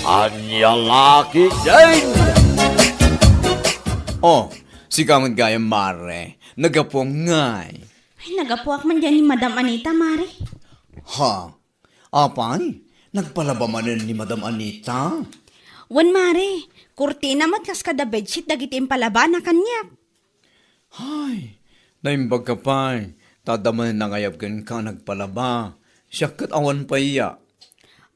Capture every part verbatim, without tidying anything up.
Ania la ketdin? Oh, sika met gayam, mare. Nagapuam ngay. Ay, nagapuak man diay ni Madam Anita, mare. Ha? Apay, nagpalaba manen ni Madam Anita? Wen, mare. Kurtina met kas kada bedsheet dagiti impalabana kaniak. Hay, naimbagka pay, ta adda manen nangayab kenka a nagpalaba. Siak ket awan pay ya.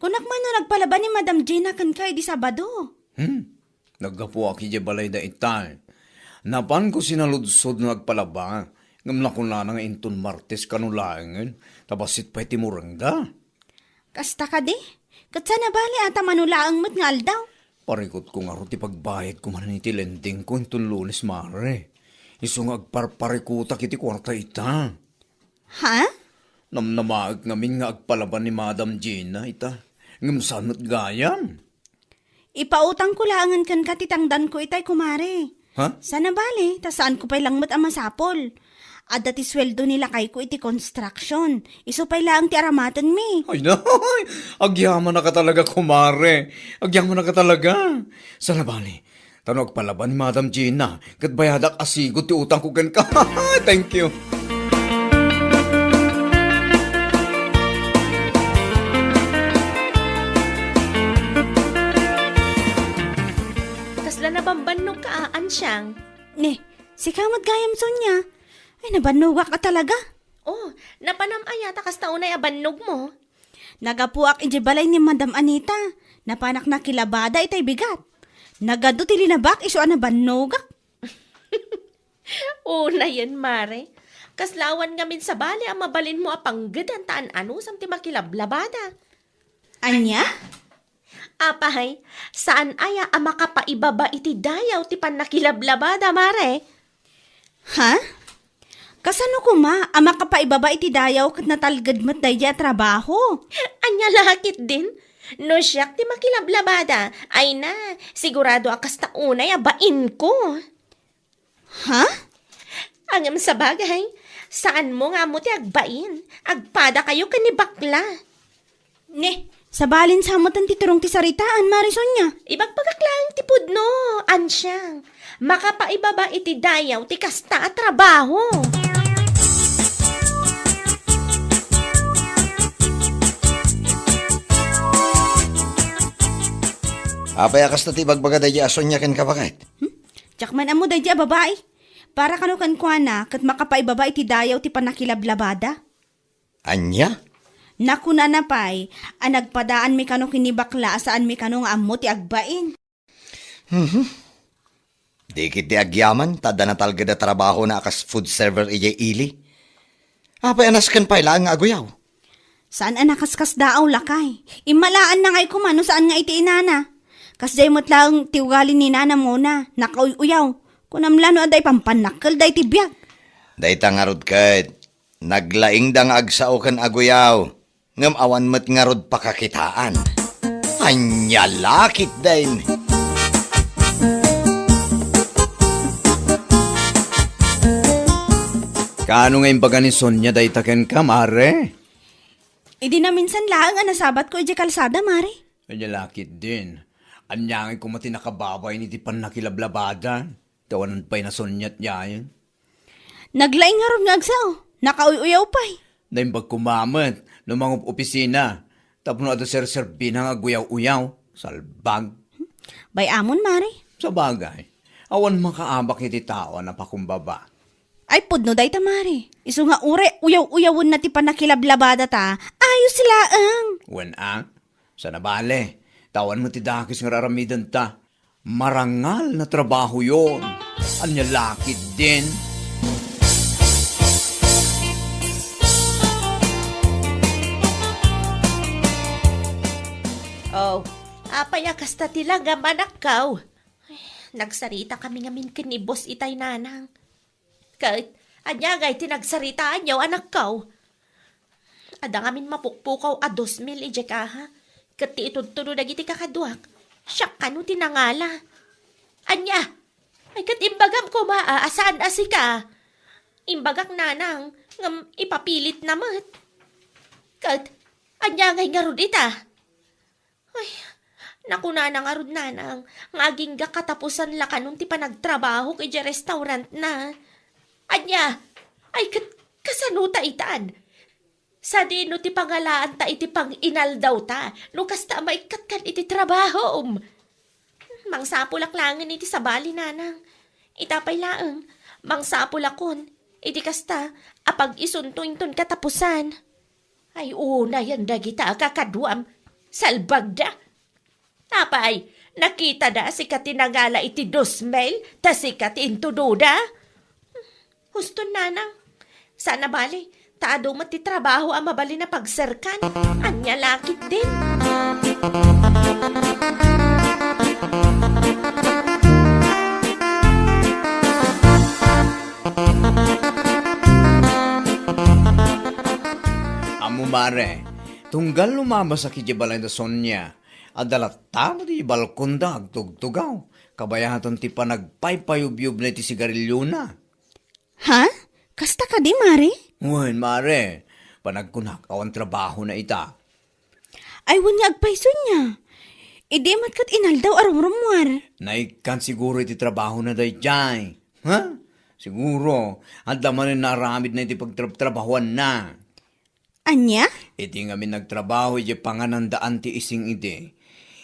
Kunak man no nagpalaba ni Madam Gina kenka idi Sabado. Hmm, naggapuak idiay balayda itay. Napanko sinaludsod no agpalaba, ngem nakunana nga inton Martes kano laengen, ta bassit pay ti murengda. Kasta kadi? Ket saan a bale a ta mano laeng met nga aldaw? Parikutko ngarud ti pagbayadko manen iti lendingko inton Lunes, mare. Isu nga agparparikutak iti kuarta ita. Ha? Namnamaek ngamin nga agpalaba ni Madam Gina ita. Ngem saan met gayam? Ipautangko laengen kenka ti tangdanko itay, kumare. Ha? Saan a bale, ta saanko pay lang met a masapul. Adda ti sueldo ni lakayko iti construction. Isu pay laeng ti aramatenmi. Ay, nay! Agyamanaka talaga, kumare. Agyamanaka talaga. Saan a bale, ta no agpalaba ni Madam Gina, ket bayadak a sigud ti utangko kenka. Thank you. Kasla nabambannogka a, Ansiang? Ne, sika met gayam, Sonia. Ay, nabannogak a talaga. Oh, napanam aya ta kasta unay a bannogmo? Nagapuak idiay balay ni Madam Anita. Napanak nakilabada itay bigat. Nagadu ti linabak isu a nabannogak. Unayen, mare. Kasla awan ngamin sabali a mabalinmo a panggedan ta an-anusam ti makilablabada. Ania? Apay, saan aya a makapaibaba iti dayaw ti pannakilablabada, mare? Ha? Kasano koma a makapaibaba iti dayaw ket natalged met daydi a trabaho? Ania la ketdin? No siak ti makilablabada, ay na, sigurado a kasta unay a bainko. Ha? Ngem sabagay, saanmo nga ammo ti agbain. Agpadakayo ken ni bakla. Ne, sabalin sa metten ti turong ti saritaan, Mare Sonia. Ibagbagak laeng ti pudno, Ansiang. Makapaibaba iti dayaw ti kasta a trabaho. Apay a kasta ti ibagbaga daydi a Sonia kenka, baket? Hmm? Diak man ammo daydi a babai. Para kano kenkuana ket makapaibaba iti dayaw ti pannakilablabada. Ania? Nakunana pay a nagpadaanmi kano ken ni bakla a saanmi kano nga ammo ti agbain. Mhm. Di ketdi agyaman ta adda natalged a trabahona a kas food server idiay ili. Apay a nasken pay laeng nga aguyaw? Saan a nakaskasdaaw, lakay. Immalaanna ngay koma no saan nga iti inana. Kasdiay met laeng ti ugali ni nanam nguna, nakauy-uyaw. Kunam la no adda ipampanakkel daydi biag. Dayta ngarud ket, naglaingda nga agsao ken aguyaw, ngem awan met ngarud pakakitaan. Ania la ketdin? Kaano nga imbaga ni Sonia dayta kenka, mare? Idi naminsan laeng a nasabatko idiay kalsada, mare. Ania la ketdin? Ania ngay koma ti nakababain iti pannakilablabada? Ti awanan pay nasuniat yayen. Naglaing ngarud nga agsao. Nakauy-uyaw pay. Naimbag koma met no mangup-opisina tapno adda serserbina nga aguyaw-uyaw. Salbag. Bay-amon, mare. Sabagay, awan makaabak iti tao a napakumbaba. Ay, pudno dayta, mare. Isu nga uray uyaw-uyawenna ti pannakilablabada ta, ayos laeng. Wen a, saan a bale, ta awan met ti dakes nga ar-aramidenta. Marangal na trabaho yon. Ania la ketdin? Oh, apay a kasta ti langam, anakko? Ay, nagsaritakami ngamin ken ni Boss itay, nanang. Ket, ania ngay ti nagsaritaanyo, anakko? Adda ngamin mapukpukaw a dos mil idiay kaha, ket ti itudtudo dagiti kakaduak, siak kano ti nangala. Ania? Ay, ket imbagam koma a, a saan a sika. Imbagak, nanang, ngem ipapilitna met. Ket, ania ngay ngarud ita? Ay, Nakunana ngarud, nanang, nga agingga katapusan la kanon ti panagtrabahok idiay restaurantna. Ania? Ay, ket kasano ta itan? Sadino ti pangalaanta iti panginaldawta no kasta a maikkatkan iti trabahom? Mangsapulak laengen iti sabali, nanang. Ita pay laeng, mangsapulakon iti kasta a pag-isunto inton katapusan. Ay, unayen dagita a kakaduam. Salbagda. Apay, nakitada a sika ti nangala iti dos mil, ta sika ti intudoda? Huston, nanang. Saan a bale, ta adu met ti trabaho a mabalin a pagserkan. Ania la ketdin? Ammo, mare, tunggal lumabasak idiay balay da Sonia, adda latta met idiay balkonda agtugtugaw, kabayatan ti panagpaypayubyubna iti sigariliona. Ha? Kasta kadi, mare? Wen, mare, panagkunak awan trabahona ita. Ay, wen nga agpayso nia. Idi met ket inaldaw a rumrummuar. Naikkan siguro iti trabahona daydiay. Ha? Siguro, adda manen naaramidna iti pagtrabtrabahuanna. Ania? Iti ngamin nagtrabaho idiay panganandaan ti ising idi,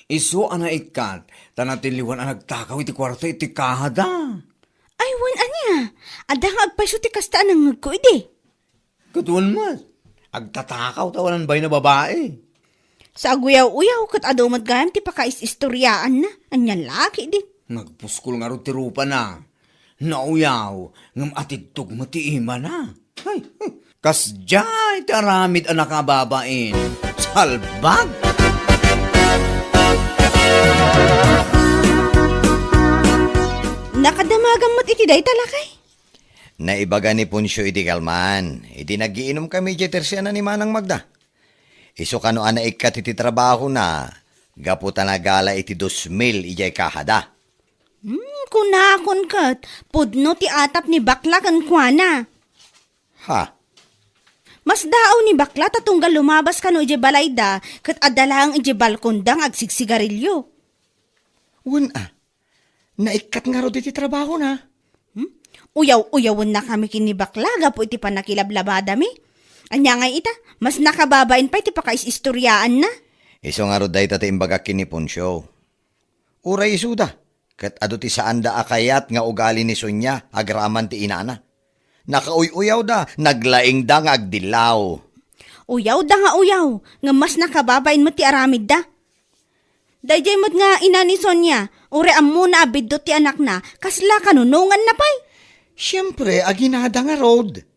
isu a naikkat, ta natiliwan a nagtakaw iti kuarta iti kahada. Ay, wen ania? Adda nga agpayso ti kasta a nangngegko idi. Ket wen met, agtatakaw ta awanan bain a babai. Sa aguyaw-uyaw, ket adu met gayam ti pakaisistoriaanna. Ania la ketdin? Nagpuskol ngarud ti rupana. Nauyaw, ngem atidtog met ti imana. Ay, kasdiay ti aramid a nakababain. Salbag! Nakadamagam met iti dayta, lakay? Naibaga ni Poncio iti kalman, iti nagiinumkami idiay tersiana ni Manang Magda. Isu kano a naikkat iti trabahona, gapu ta nagala iti dos mil idiay kahada. Hmm, kunakon ket, pudno ti atap ni bakla kenkuana. Ha? Masdaaw ni bakla ta tunggal lumabas kano idiay balayda, ket adda laeng idiay balkonda nga agsigsigarilio. Wen a, naikkat ngarud iti trabahona. Hmm? Uyaw-uyawennakami ken ni bakla gapu iti pannakilablabadami. Ania ngay ita, mas nakababain pay ti pakaisistoriaanna. Isu ngarud dayta ti imbagak ken ni Poncio. Uray isuda, ket adu ti saanda a kayat nga ugali ni Sonia agraman ti inana. Nakauy-uyawda, naglaingda nga agdillaw. Uyawda nga uyaw, ngem mas nakababain met ti aramidda. Daydiay met nga ina ni Sonia, uray ammona a biddut ti anakna, kasla kanunonganna pay? Siempre, aginada ngarud.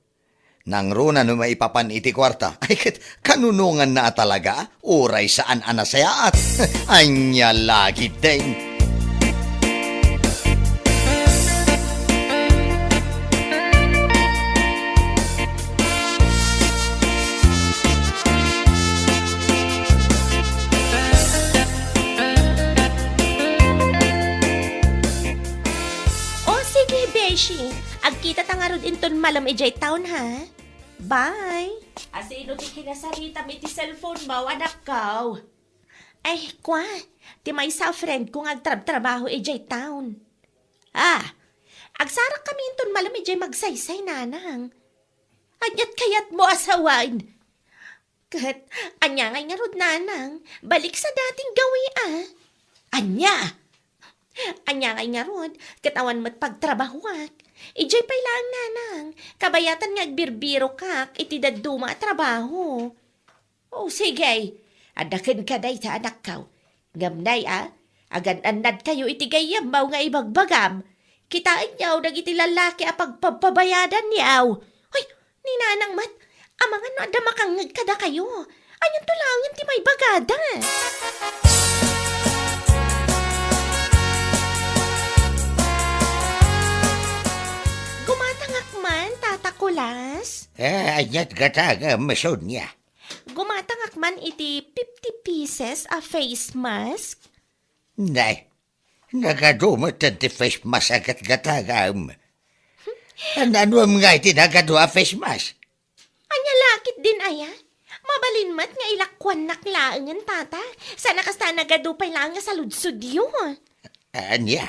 Nangruna no maipapan iti kuarta. Ay, ket kanunonganna a talaga, uray saan a nasayaat. Ania la ketdin? O, sige, beshi. Agkitata ngarud inton malem idiay town, ha? Bye! Asino ti kinasaritam iti cellphone mo, anakko? Ay, kua, ti maysa a friend ko nga agtrabtrabaho idiay town. Ah, agsarakkami inton malem idiay Magsaysay, nanang. Ania't kayatmo a sawen? Ket ania ngay ngarud, nanang? Balik sa dating gawi, ah. Ania? Ania ngay ngarud, ket awan met pagtrabahoak. Idiay pay laeng, nanang, kabayatan nga agbirbirokak iti dadduma a trabaho. O, sige, adda kenka dayta, anakko. Ngem nay a, agan-annadkayo iti gayyemmo nga ibagbagam. Kitaenyo dagiti lallaki a pagpabpabayadanyo. Ay, ni nanang met, amangan no adda makangngeg kadakayo. Anianto laengen ti maibagada? Gumatangak man, Tata Kulas. Eh, ania't gatangam, Sonia? Gumatangak man iti fifty pieces a face mask. Nay, nagadu met ti face mask a gatgatangam. Naanuem ngay ti nagadu a face mask? Ania la ketdin aya? Mabalin met nga ilakuannak laengen, Tata. Saan a kasta a nagadu pay laeng nga saludsodyo. Ania?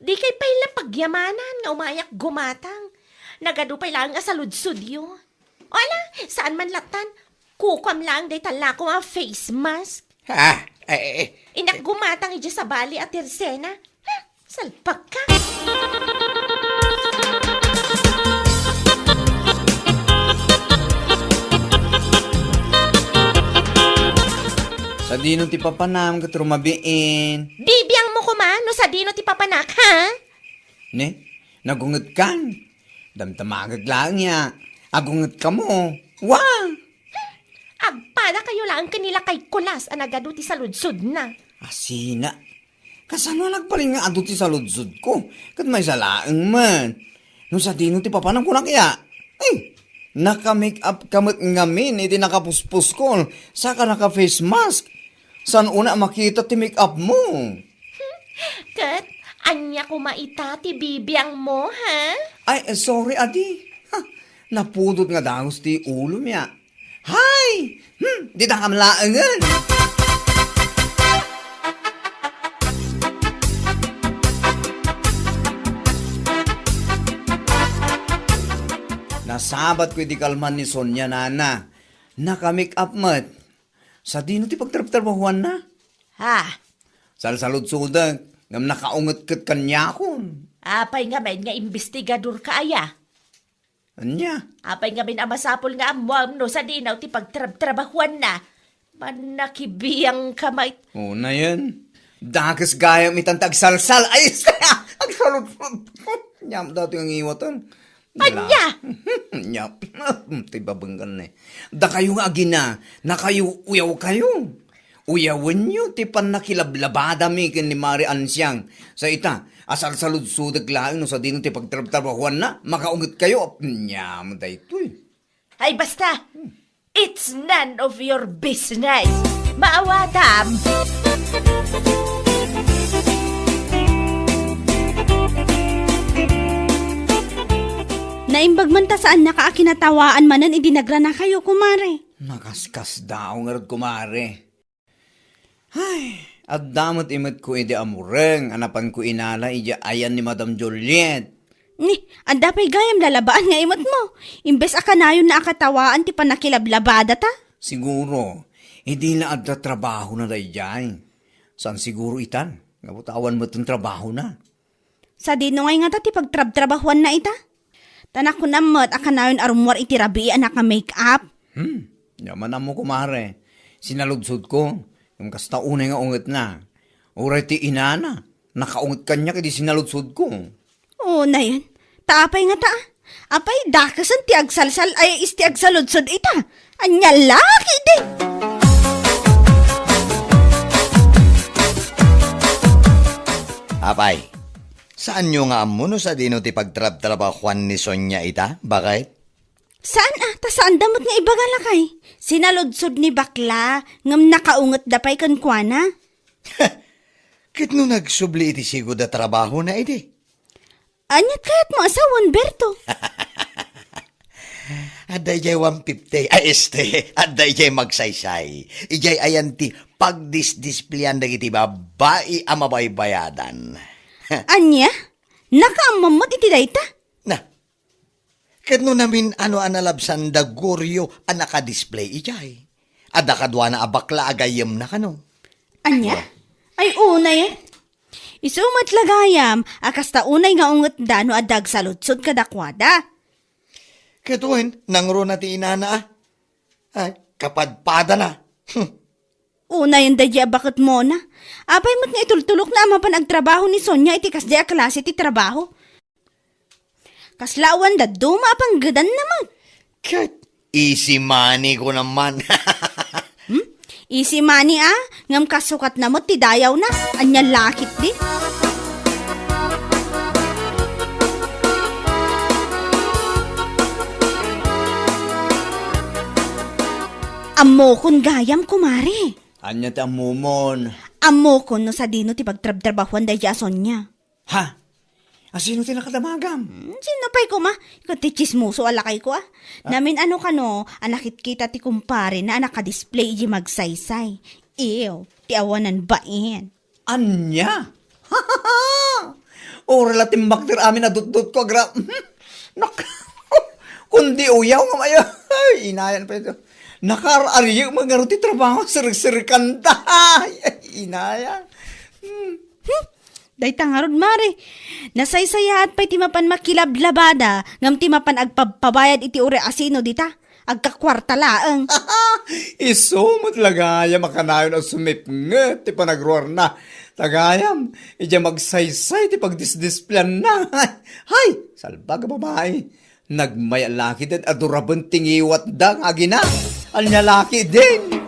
Dikay pay la pagyamanan nga umayak gumatang. Nagadu pay laeng a saludsodyo. O ala, saan man lattan, kukuam laeng dayta lako nga face mask. Ha? Eh, eh, eh. Innak gumatang idiay sabali a tersena. Hmm, salpagka. Sadino ti papanam ket rumabiin? Bibiangmo koma no sadino ti papanak, ha? Ne? Nagungetkan? Damdamagek laeng ya. Agungetkamo. Wa! Agpadakayo laeng ken ni Lakay Kulas a nagadu ti saludsodna. Asina. Kasano a nagbalin nga adu ti saludsodko? Ket maysa laeng met. No sadino ti papanam kunak ya? Ay, naka-make up ka met ngamin iti nakapuspuskol, saka naka-face mask. Saan unay a makita ti make up mo? Ket ania koma ita ti bibiangmo, ha? Ay, sorry, adi. Ha, napudot nga dagus ti ulom ya. Hay! Hmm, dita kam laengen. Nasabatko iti kalman ni Sonia, nana. Naka-make up met. Sadino ti pagtrabtrabahuanna? Ha? Salsaludsodek, ngem nakaunget ket kaniakon. Apay ngamin nga imbestigadorka aya? Ania? Apay ngamin a masapul nga ammoam no sadino ti pagtrabtrabahuanna? Mannakibiangka met. Unayen. Dakes gayam itan ti agsalsal. Ay, agsaludsod. Ania met daytoy nga ngiwaten. Ania? Ania? Ti babenggen ne. Dakayo nga agina, nakayo uyawkayo. Uyawenyo ti pannakilablabadami ken ni Mari Ansiang. Sa ita, asalsaludsodek laeng no sadino ti pagtrabtrabahuanna, makaungetkayo. Ania met daytoy. Ay, basta! It's none of your business! Maawatam! Naimbag man ta saannaka a kinatawaan manen idi nagranakayo, kumare. Nakaskasdaaw ngarud, kumare. Ay, adda met imetko idi amureng a napanko inala idiay ayan ni Madam Juliet. Ni, adda pay gayam lalabaan nga imetmo. Imbes a kanayonna a katawaan ti pannakilablabadata. Siguro, idi la adda trabahona daydiay. Saan siguro itan, gapu ta awan met ti trabahona. Sadino ngay ngata ti pagtrabtrabahuanna ita? Ta nakunam met a kanayon a rummuar iti rabii a naka-make-up. Hmm, diak man ammo, kumare. Sinaludsodko, ngem kasta unay nga ungetna. Uray ti inana, nakaunget kaniak idi sinaludsodko. Unayen, ta apay ngata, a? Apay, dakesen ti agsalsal ay is ti agsaludsod ita. Ania la ketdi? Apay, saanyo nga ammo no sadino ti pagtrabtrabahuan ni Sonia ita? Bakit? Saan a, ta saanda met nga ibaga, lakay. Sinaludsod ni bakla, ngem nakaungetda pay kenkuana. Ket no nagsubli iti sigud a trabahona idi? Ania't kayatmo a sawen, Berto? Adda idiay one fifty, ay, este, adda idiay magsaysay. Idiay ayan ti pagdisdispleyan dagiti babbai a mabaybayadan. Ania? Nakaammom met iti dayta? Na, ket no namin-ano a nalabsanda, Gorio, a nakadisplay idiay. Adda kaduana a bakla a gayyemna kano. Ania? Ay, unay, eh. Isu met la gayam a kasta unay nga ungetda no adda agsaludsod kadakuada. Ket wen, nangruna ti inana, a? Ay, kapadpadana. Hmm. Unayen daydi a baketmona. Apay met nga itultulokna a mapan agtrabaho ni Sonia iti kasdi a klase ti trabaho? Kasla awan dadduma a panggedanna met. Ket easy money ko naman. Hmm? Easy money, a? Ngem kasukatna met ti dayawna. Ania la ketdi? Ammokon gayam, kumare. Ania ti ammomon? Ammokon no sadino ti pagtrabtrabahuan daydi a Sonia. Ha? Asino ti nakadamagam? Hmm, sino pay koma? Ket ti tsismoso a lakayko, a. Ah. Namin-ano kano a nakitkita ti kumparena a nakadisplay iti magsaysay. Ew, ti awanan bain. Ania? Uray la timmakder amin a dutdotko, agra-, nak-, kundi uyaw nga maya-, ay, inayan pay ito. Nakaar-ariyek met ngarud ti trabaho, sirikserikanta. Ay, inayan. Hmm. Hmm. Dayta ngarud, Mare. Nasaysayaat pay ti mapan makilablabada, ngem ti mapan agpabpabayad iti uray asino dita, agkakuarta laeng. Isu met la gayam a kanayon a sumipnget ti panagruarna. Ta gayam, idiay magsaysay ti pagdisdispleanna. Hay, salbag a babai. Nagmay-alakiden a duraben ti ngiwatda nga agina. Ania lakiden?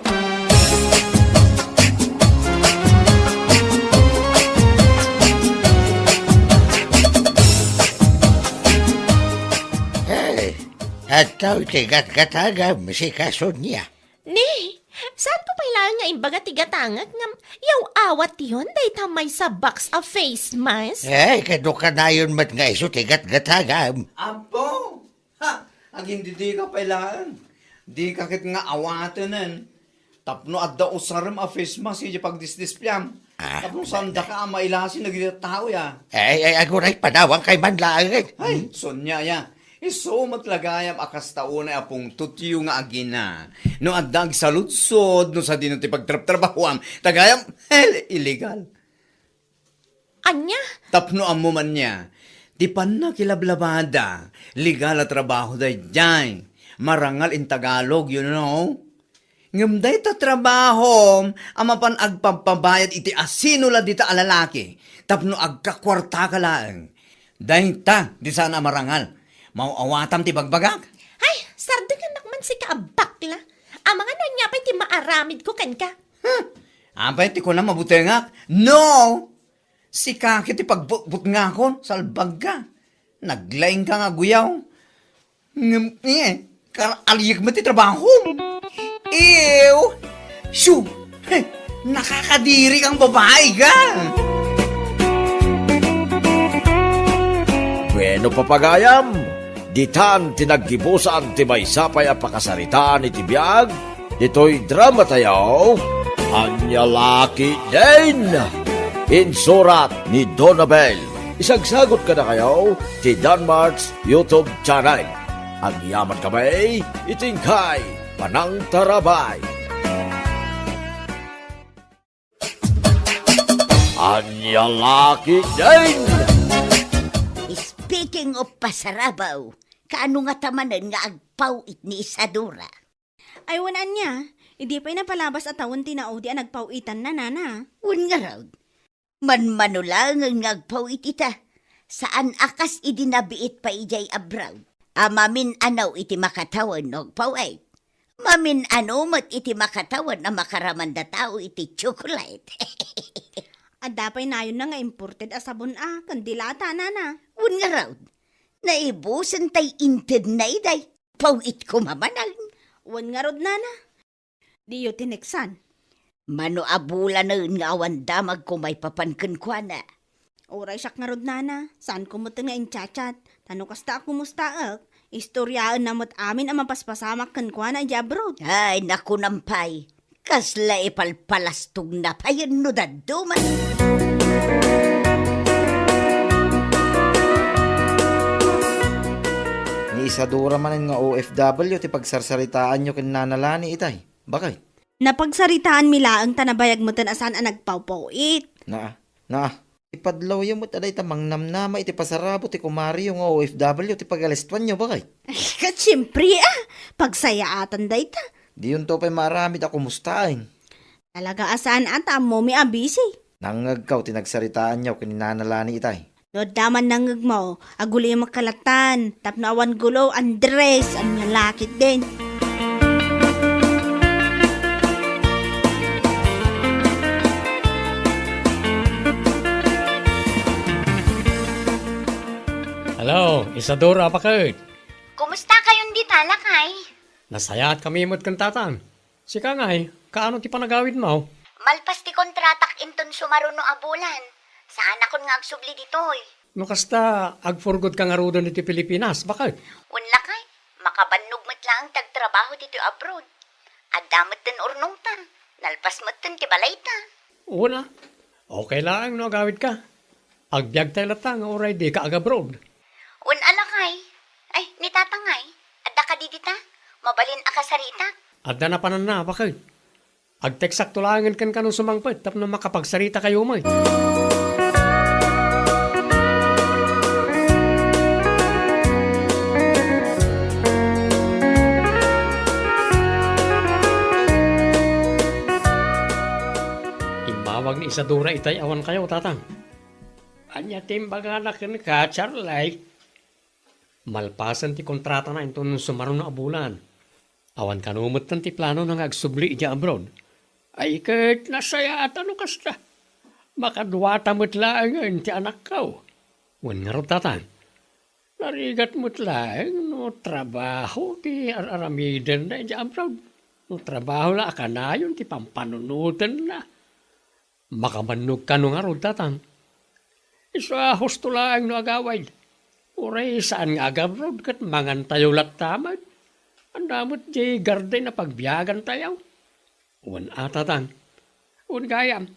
Hey, adtoy ti gatgatagam, sika Sonia. Ni, saanko pay laeng nga imbaga ti gatangek ngem yaw-awatyon dayta maysa box a face mask? Ay, kano kanayon met nga isu ti gatgatagam. Apo! Ha! Agindidika pay laeng. Dika ket nga awatenen. Tapno adda usarem a face mask iti pagdisdispleam. Ah, tapno saandaka a mailasi dagiti tao, ya. Ay, ay, aguray, panawankayo man laeng. Ay, Sonia, ya. Isu met la gayam a kasta unay a pungtotyo nga agina. No adda agsaludsod, no sadino ti pagtraptrabahoam, ta gayam, hel, illegal. Ania? Tapno ammo man nia, ti pannakilablabada, legal a trabaho daydiay. Marangal in Tagalog, you know? Ngem dayta trabahom a mapan agpabpabayad iti asino la dita a lalaki tapno agkakuartaka laeng. Dayta ti saan a marangal. Maaw-awatam ti bagbagak? Ay, sardengannak man sika a bakla. Amangan no ania pay ti maaramidko kenka. Huh! Apay ti kunam a butengak? No! Sika ket ti pagbutbutngakon, salbagka. Naglaingka nga aguyaw. Ngem, eh, kar-aliyek met ti trabahom. Ew! Shoo! Heh, nakakadiri kang babai ka! Bueno, papagayam, ditan ti naggibusan ti maysa pay a pakasaritaan iti biag ditoy dramatayo, Ania Lakiden. Insurat ni Donabel. Isagsagut kadakayo ti Danmart's YouTube channel. Agyaman kami iti inkay panangtarabay. Ania Lakiden. Speaking of pasarabaw, kaano ngata manen nga agpaw-it ni Isadora? Ay, wen ania, idi pay napalabas a tawen ti naudi a nagpaw-itanna, nana. Wen ngarud, manmano laengen nga agpaw-it ita. Saan a kas idi nabiit pay idiay abroad a mamin-anaw iti makatawen no agpaw-it. Mamin-ano met iti makatawen a makaramanda tao iti tsokolate. Adda pay nayonna nga imported a sabon a, ken dilata, nana. Wen ngarud, naibusen tay intedna idiay. Paw-it koma manen. Wen ngarud, nana. Diyo tineksan. Mano a bulanen nga awan damagko maipapan kenkuana. Uray siak ngarud, nana, saanko met nga in-chat-chat. Ta no kasta a kumustaek, istoryaenna met amin a mapaspasamak kenkuana idiay abroad. Ay, nakunam pay. Kasla ipalpalastogna payen no dadduma. Ni Isadora manen nga O F W ti pagsarsaritaanyo ken Nana Lani itay, bakay? Napagsaritaanmi laeng ta nabayag metten a saan a nagpawpaw-it. Naa, naa. Ipadlawyo met a dayta mangnamnama iti pasarabut ti kumariyo nga O F W ti pagalistuanyo, bakay? Ket siempre, ah! Pagsayaatan dayta. Diyonto pay maaramid a kumustaen. Talaga a saan a ta ammomi a busy. Nangngegko ti nagsaritaanyo ken ni Nana Lani itay. No adda man nangngegmo, agulimek kalatan, tapno awan gulo, Andres, ania lakiden. Hello, Isadora, apaket? Kumusta kayon dita, lakay? Nasayaat kami met ken tatan. Sika ngay, kaano ti panagawidmo? Malpas ti kontratak inton sumaruno a bulan. Saanakon nga agsubli ditoy. No kasta, ag-for good ka ngaruden iti Pilipinas, baket? Wen lakay, makabannog met laeng ti agtrabaho ditoy abroad. Adda met ti urnongta, nalpas met ti balayta. Wen a, okay laeng no agawidka. Agbiagtay latta nga uray dika ag-abroad. Wen a lakay. Ay, ni tatangay, adda kadi dita? Mabalin a kasaritak? Adda napananna, baket. Agteksakto laengen kenka no sumangpet tapno makapagsaritakayo met. Immawag ni Isadora itay awan kayo, Tatang. Ania ti imbagana kenka, Charlie? Malpasen ti kontratana inton sumaruno a bulan. Awan kano metten ti planona nga agsubli idiay abroad. Ay, ket nasayaat no kasta. Makaduata met laengen ti anakko. Wen ngarud, Tatang, narigat met laeng no trabaho ti ar-aramidenna idiay abroad. No trabaho la a kanayon ti pampanunotenna. Makabannog kano ngarud, Tatang? Isu a husto laeng no agawid. Uray saan nga agabroad ket mangantayo latta met. Ania met diay garden a pagbiagantayo? Wen a, Tatang. Wen gayam,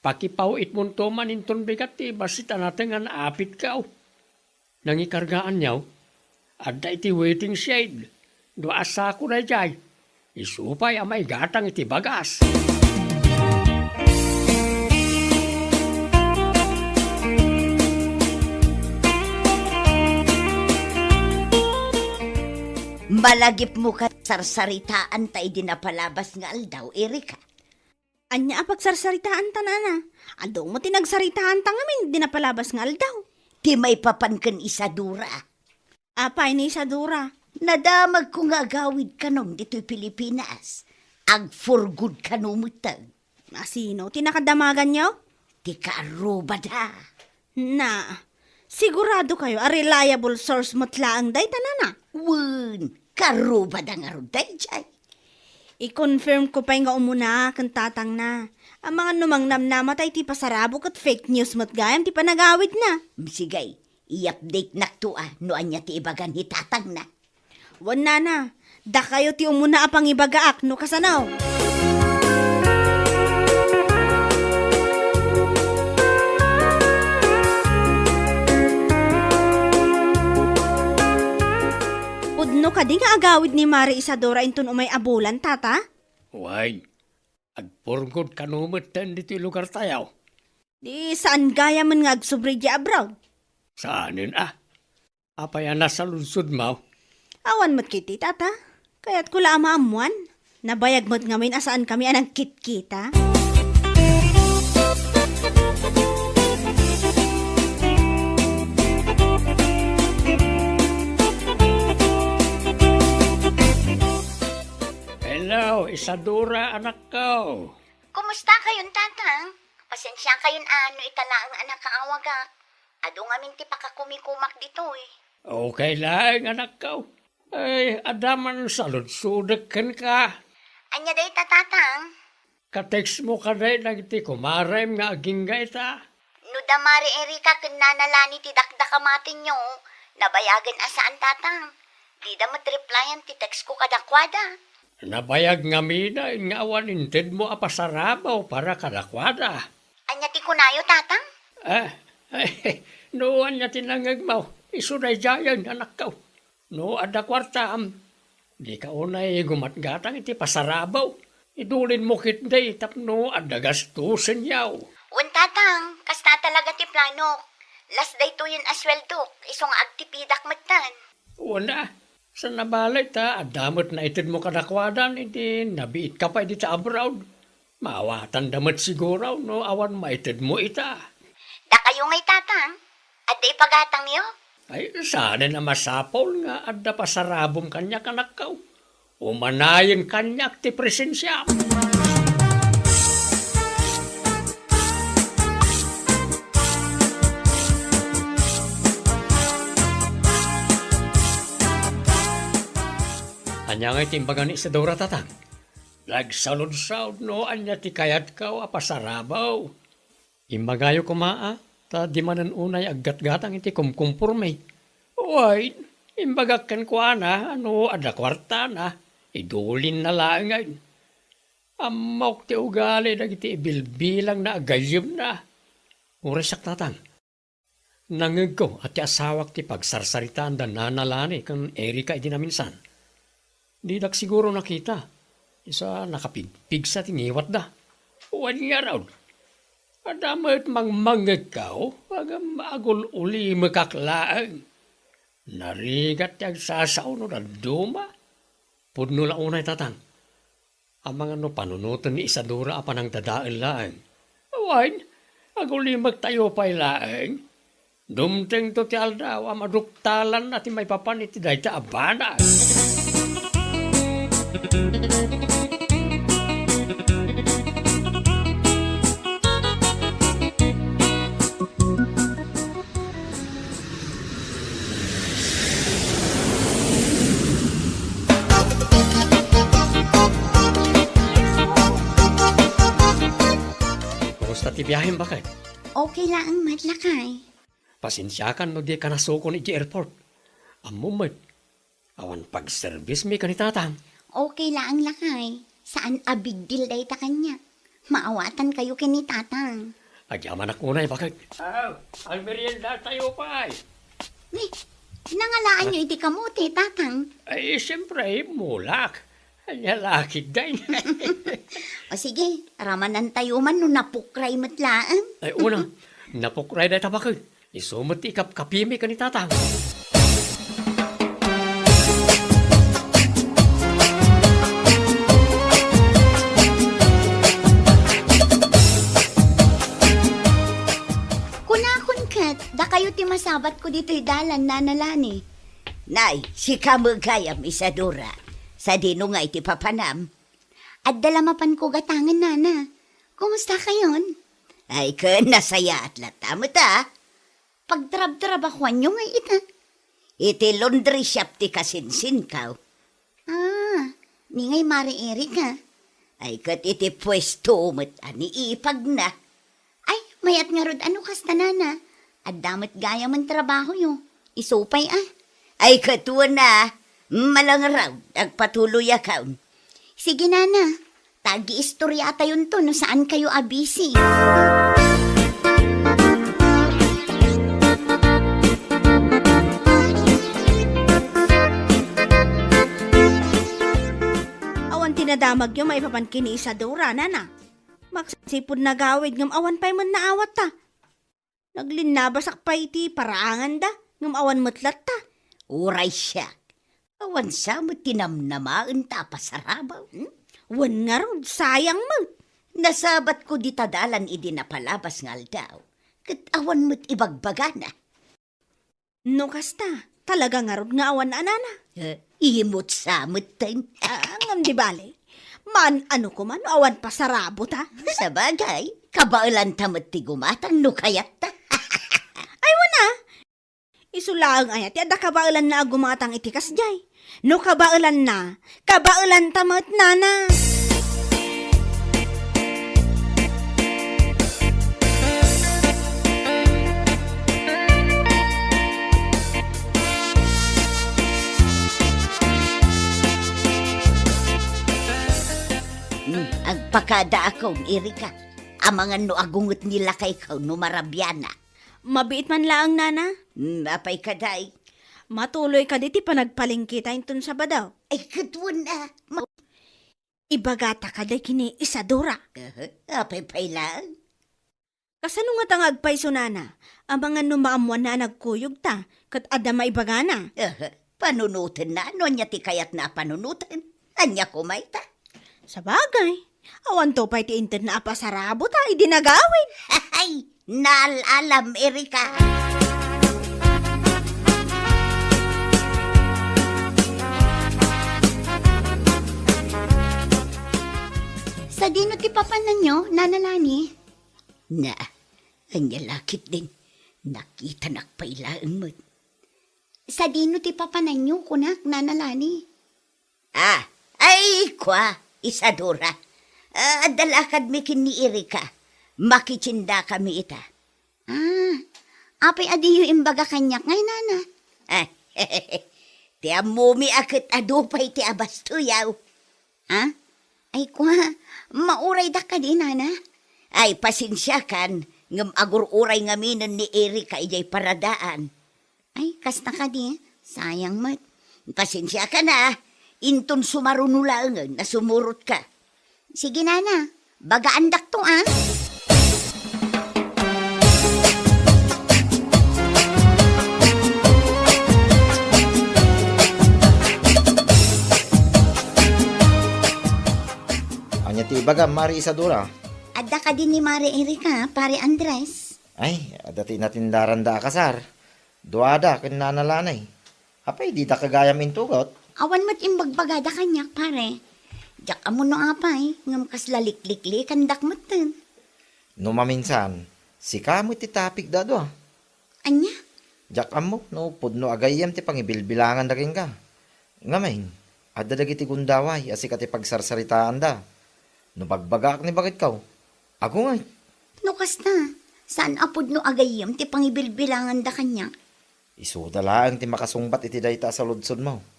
pakipaw-itmonto maninton bigat ti bassit a natengan a apitko. Nangikargaanyo, adda iti waiting shed. Dua a sako daydiay. Isu pay a maigatang iti bagas. Malagipmo ket sarsaritaanta idi napalabas nga aldaw, Erika. Ania a pagsarsaritaanta, nana? Adu met ti nagsaritaanta ngamin idi napalabas nga aldaw. Ti maipapan ken Isadora. Apay ni Isadora? Nadamagko nga agawid kanon ditoy Pilipinas. Ag-for good kano metten. Asino ti nakadamaganyo? Ti kaarrubada. Na, sigurado kayo a reliable source met laeng dayta, nana? Wen, kaarrubada ngarud daydiay. I-confirm ko pay nga umuna ken tatangna. Amangan no mangnamnama ta iti pasarabo ket fake news met gayam ti panagawidna. Sige, i-update-nakto a no ania ti ibaga ni tatangna. Wen, nana, dakayo ti umuna a pangibagaak no kasano. Pudno kadi nga agawid ni Mari Isadora inton umay a bulan, tata? Wen, ag-for good kano metten ditoy lugartayo. Di saan gayamen nga agsubli idiay abroad? Saanen a. Apay a nasaludsodmo? Awan met ketdi, tata. Kayatko la a maammoan. Nabayag met ngamin a saankami a nagkitkita. Hello, Isadora, anakko. Kumusta kayon, Tatang? Pasensiakayon a no ita laeng a nakaawagak. Adu ngamin ti pakakumikumak ditoy. Okay laeng, anakko. Ay, adda man saludsodek kenka. Ania dayta, Tatang? Ka-text mo kadi dagiti kumarem nga agingga ita? No da Mari Erika ken Nana Lani ti dakdakamatenyo, nabayagen a saan, Tatang. Dida met replyan ti text ko kadakuada. Nabayag ngamin nga awan intedmo a pasarabaw para kadakuada. Ania ti kunayo, Tatang? Ah, no ania ti nangngegmo, isu daydiayen, anakko. No adda kuartam, dika unay gumatgatang iti pasarabaw. Idulinmo ketdi tapno adda gastosenyo. Wen, Tatang, kasta talaga ti planok. Las daytoyen a sueldok, isu nga agtipidak metten. Wen a, saan a bale ta adda met naitedmo kadakuada idi nabiitka pay dita abroad. Maawatanda met siguro no awan maitedmo ita. Dakayo ngay, Tatang, adda ipagatangyo? Ay, saanen a masapul nga adda pasarabom kaniak, anakko. Umanayen kaniak ti presensiam. Ania ngay ti imbaga ni Isadora, Tatang? Nagsaludsod no ania ti kayatko a pasarabaw. Imbagayo koma a, Ta di manen unay aggatgatang iti kumkumporme. Wen, imbagak kenkuana a no adda kuartana, idulinna laengen. Ammok ti ugali dagiti ibilbilangna a gayyemna. Uray siak, Tatang. Nangngegko a ti asawak ti pagsarsaritaanda Nana Lani ken Erika idi naminsan. Didak siguro nakita, isu a nakapigpigsa ti ngiwatda. Wen ngarud, adda met mangmangngegko, ngem agul-ulimekak laeng. Narigat ti agsasao no dadduma. Pudno la unay, Tatang. Amangan no panunoten ni Isadora a panangdadael laeng. Wen, agulimektayo pay laeng. Dumtengto ti aldaw a maduktalanna ti maipapan iti dayta a banag. Kumusta ti biahem, baket? Okay laeng met, lakay. Pasensiakan no dika nasukon iti airport. Ammom met, awan pagservismi ken ni Tatang. Okay laeng, lakay. Saan a big deal dayta kaniak. Maawatankayo ken ni Tatang. Agyamanak unay, baket. Aw, agmeriendatayo pay. Ni, nangalaanyo iti kamote, Tatang? Ay, siyempre, mulak. Ania la ketdin. O sige, ramanantayo man no napukray met laeng. Ay, una, napukray dayta, baket. Isu met ti ikapkapimi ken ni Tatang. Kunakon ket, dakayo ti masabatko ditoy dalan, Nana Lani. Nay, sika met gayam, Isadora. Sadino ngay ti papanam? Adda la mapanko gatangen, Nana. Kumustakayon? Ay, ken nasayaat latta met a. Pagtrabtrabahoanyo ngay ita? Iti laundry shop ti kasinsinkaw. Ah, ni ngay Mare Erika? Ay, ket iti puesto met a ni ipagna. Ay, mayat ngarud a no kasta, Nana. Adda met gayamen trabahoyo. Isu pay a. Ay, ket wen a. Malangraw, agpatuloyakon. Sige, Nana. Ta agiistoriatayonto no saankayo a busy. Awan ti nadamagyo maipapan ken ni Isadora, Nana. Maksipud nagawid ngem awan pay met naawatta. Naglinnabasak pay iti paraanganda, ngem awan met latta. Uray siak, awan sa met ti namnamaenta a pasarabo. Hmm? Wen ngarud, sayang met. Nasabatko dita dalan idi napalabas nga aldaw, ket awan met ibagbagana. No kasta, talaga ngarud nga awan a nana? Eh, imot sa metten. Ah, ngem di bale. Maan-ano koma no awan pasarabota? Sabagay, kabaelanta met ti gumatang no kayatta. Ay, wen a. Isu laeng aya ti adda kabaelanna a gumatang iti kasdiay. No kabaelanna, kabaelanta met, nana. Hmm, agpakadaakon, Erika. Amangan no agunget ni lakayko no marabiana. Mabiit man laeng, nana. Hmm, apay kadi? Matuloy kadi ti panagpalengketa inton Sabado? Ay, ket wen a. Ma- Ibagata kadi ken ni Isadora? Aha, apay pay laeng? Kasano ngata nga agpayso, nana? Amangan no maammoanna a nagkuyogta, ket adda maibagana? Aha, panunotenna no ania ti kayatna a panunoten. Ania koma ita? Sabagay, awanto pay ti intedna a pasarabota idi nagawid. Hay, naal-alam, Erika. Sadino ti papananyo, Nana Lani? Na, ania la ketdin, nakitanak pay laeng met. Sadino ti papananyo, kunak, Nana Lani? Ah, ay, kua, Isadora. Ah, adda lakadmi ken ni Erika. Makitiendakami ita. Ah, apay a diyo imbaga kaniak ngay, nana? Ah, ti ammomi a ket adu pay ti abastoyaw. Ah? Ay, kua, mauraydak kadi, nana? Ay, pasensiakan, ngem agur-uray ngaminen ni Erika idiay paradaan. Ay, kasta kadi, sayang met. Pasensiakan, ah. Inton sumaruno laengen a sumurotka. Sige, nana, bagaandakto, ah. Ania ti ibagam, Mari Isadora? Adda kadi ni Mari Erika, Pare Andres? Ay, adda ti natindaranda a kasar. Duada ken nana Lanay. Apay, dida gayam intugot? Awan met imbagbagada kaniak, pare. Diak ammo no apay, ngem kasla likliklikandak metten. No maminsan, sika met ti tapikda a dua. Ania? Diak ammo no pudno a gayyem ti pangibilbilanganda kenka. Ngamin, adda dagiti gundaway a sika ti pagsarsaritaanda. No bagbagaak ni baketko, agungay. No kasta, saan a pudno a gayyem ti pangibilbilanganda kaniak? Isuda laeng ti makasungbat iti dayta a saludsodmo.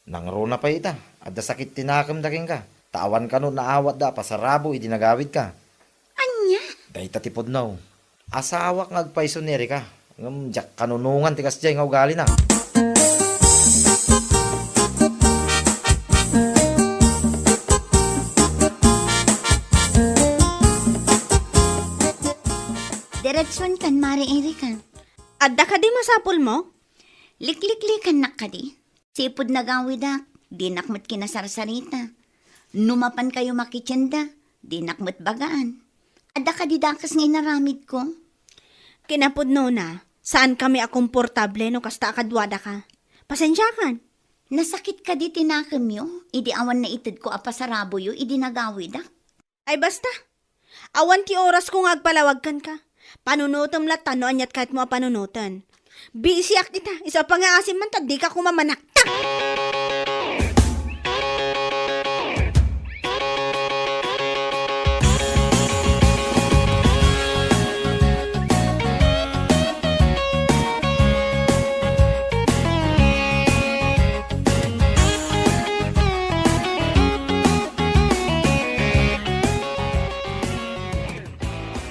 Nangruna pay ita, adda sakit ti nakemda kenka, ta awan kano naawatda a pasarabo idi nagawidka. Ania? Dayta ti pudno. Asawak nga agpayso ni Erika, ngem diak kanunongan ti kasdiay nga ugalina. Diretsuenkan, Mare Erika. Adda kadi masapulmo? Likliklikannak kadi. Sipud nagawidak, dinak met kinasarsarita. No mapankayo makitienda, dinak met bagaan. Adda kadi dakes nga inaramidko? Kinapudnona, saankami a komportable no kasta a kaduadaka. Pasensiakan. Nasakit kadi ti nakemyo idi awan naitedko a pasaraboyo idi nagawidak? Ay, basta. Awan ti orasko nga agpalawag kenka. Panunotem latta no aniat kayatmo a panunoten. Bisiak ita, isu a pangngaasim man ta dika koma manaktak.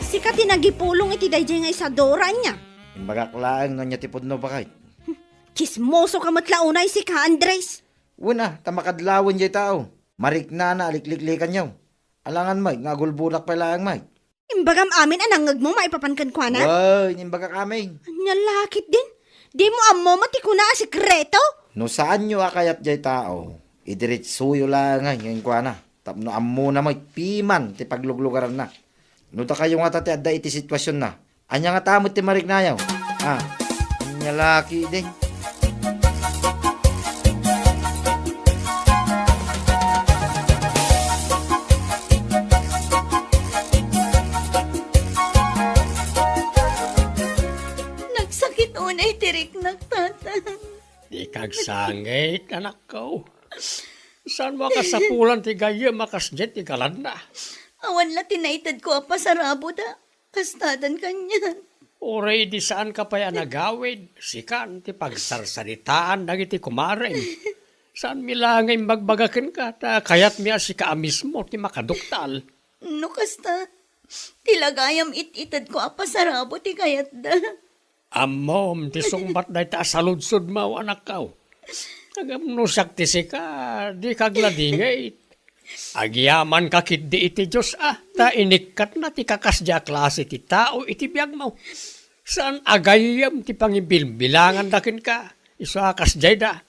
Sika ti nagipulong iti daydiay nga Isadora, ania? Imbagak laeng no ania ti pudno, baket. Tsismoso ka met la unay sika, Andres. Wen a, ta makadlawen jay tao. Mariknana a likliklikanyo. Alangan met nga agulbodak pay laeng met. Imbagam amin a nangngegmo maipapan kenkuana? Wen, imbagak amin. Ania la ketdin? Dimo ammo met ti kuna a sekreto? No saanyo a kayat jay tao, idiretsoyo laeng kenkuana. Tapno ammona met piman ti pagluglugaranna. No dakayo ngata ti adda iti situasionna, ania ngata met ti mariknayo? Ah, ania la ketdin? Nagsakit unay ti riknak, Tatang. Dika agsangit, anakko. Saanmo a kasapulan ti gayyem a kasdiay ti kaladna? Awan la ti naitedko a pasaraboda. Kastadan kanian. Uray idi saanka pay a nagawid, sikan ti pagsarsaritaan dagiti kumarem. Saanmi la nga imbagbaga kenka, ta kayatmi a sika a mismo ti makaduktal. No kasta, ti lagayam it-itedko a pasarabo ti kayatda. Ammom ti sungbat dayta a saludsodmo, anakko. Ngem no siak ti sika, dika agladingit. Agyamanka ketdi iti Dios a, ta inikkatna ti kakasdiay a klase ti tao iti biagmo. Saan a gayyem ti pangibilbilanganda kenka, isu a kasdiayda.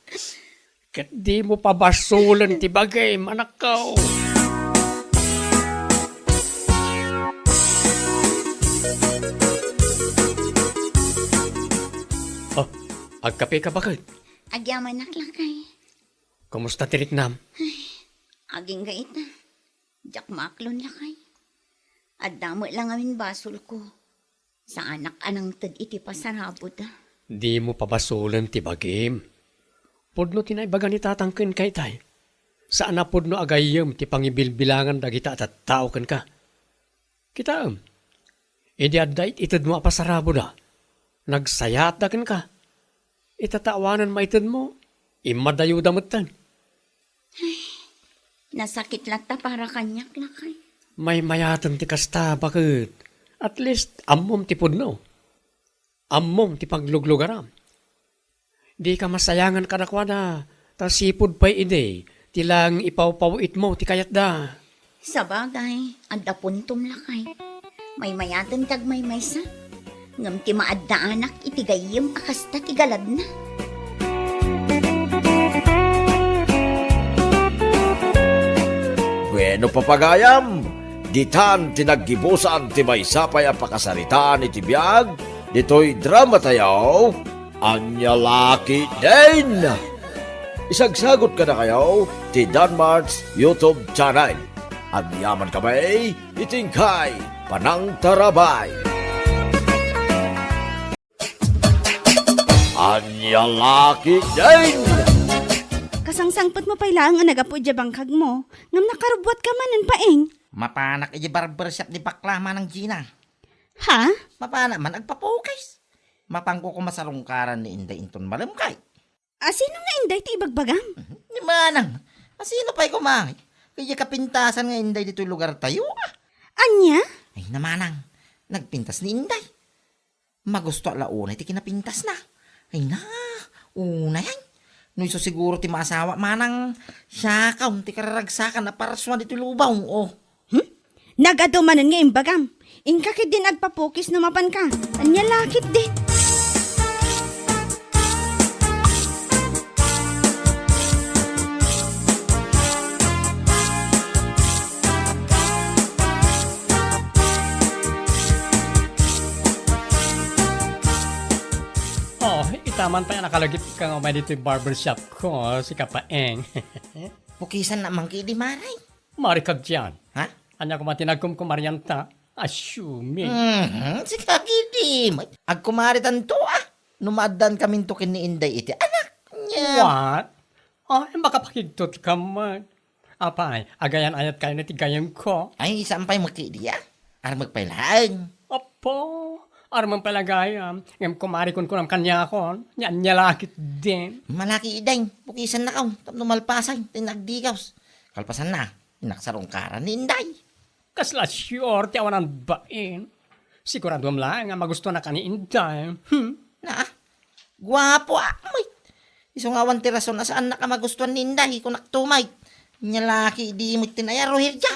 Ket dimo pabasolen ti bagim, anakko. Oh, agkapeka, baket? Agyamanak, lakay. Kumusta ti riknam? Agingga ita. Diak maaklon, lakay. Adda met la ngamin basolko. Saanak a nangted iti pasaraboda. Dimo pabasolen ti bagim. Pudno ti naibaga ni Tatang kenka itay. Saan a pudno a gayyem ti pangibilbilangan dagita a tattao kenka. Kitaem, Idi adda it-itedmo a pasaraboda, nagsayaatda kenka. Ita ta awanen maitedmo, immadayoda metten. Nasakit latta para kaniak, lakay. Maymayaten ti kasta, baket. At least, ammom ti pudno. Ammom ti pagluglugaram. Dika masayangan kadakuada, ta sipud pay idi, ti lang ipawpawitmo ti kayatda. Sabagay, adda puntom, lakay. Maymayaten ti agmaymaysa. Ngem ti maaddaanak iti gayyem a kasta ti galadna. Bueno, papagayam, ditan ti naggibusan ti maysa pay a pakasaritaan iti biag ditoy dramatayo, Ania La Ketdin. Isagsagut kadakayo ti Danmart's YouTube channel. Agyaman kami iti inkay panangtarabay. Ania La Ketdin. Kasangsangpetmo pay laeng a naggapu idiay bangkagmo, ngem nakarubbuatka manen, Paeng. Mapanak idiay barbershop ti bakla, Manang Gina. Ha? Mapanak man agpapukis. Mapanko koma sarungkaran ni Inday inton malem kay. A, sino nga Inday ti ibagbagam? Mhm. Ni Manang. A, sino pay koma? Kay kapintasan nga Inday ditoy lugartayo, a. Ania? Ay, na Manang. Nagpintas ni Inday. Magusto la unay ti kinapintasna. Ay na, unay ay. No isu siguro ti maasawa, Manang, siaka ti kararagsakan a parsua ditoy lubaw, o. Hmm? Nagadu manen nga imbagam. Inka ketdin agpapukis no mapanka. Ania la ketdin. Oh, itaman pay a nakalagipka nga umay ditoy barbershop ko, sika Paeng. Pukisannak man ketdi, Manang. Mari kagdian. Ha? Ania koma ti nagkumkumarianta? Assuming. Mhm, sika ketdi. Agkumaritanto, a. No maaddaankaminto ken ni Inday iti anak. Nia. What? Ay, makapakigtot ka man. Apay, agayan-ayatkayo ti gayyemko? Ay, saan pay met ketdi, a. Armek pay laeng. Apo, armen pay la gayam. Ngem kumari kunkunam kaniakon, nia, ania la ketdin. Malaki iday, pukisannakon, tapno malpasan ti nagdigaws. Kalpasanna, nagsarungkaran ni Inday. Kasla sure ti awanan bain. Siguraduam laeng a magustuanaka ni Inday. Hmm? Na, guapo, a, met. Isu nga awan ti rason a saannak a magustuan ni Inday, kunakto met. Nia la ketdi met ti nayaro, Herja.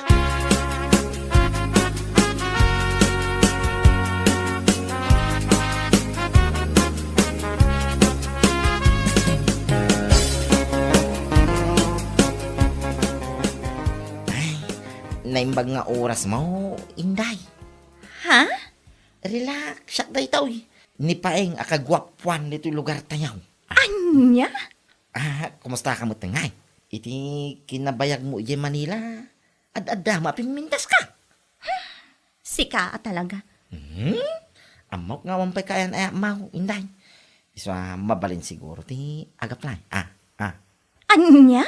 Ay, naimbag nga orasmo, Inday. Ha? Relax, siak daytoy. Ni Paeng a kaguapuan ditoy lugartayo. Ania? Ah, kumustaka met ngay? Iti kinabayagmo idiay Manila, ad-adda met a pimmintaska. Sika a talaga. Hmm? Ammok nga awan pay kaayan-ayatmo, Inday. Isu a mabalin siguro ti agaply. Ah, ah. Ania?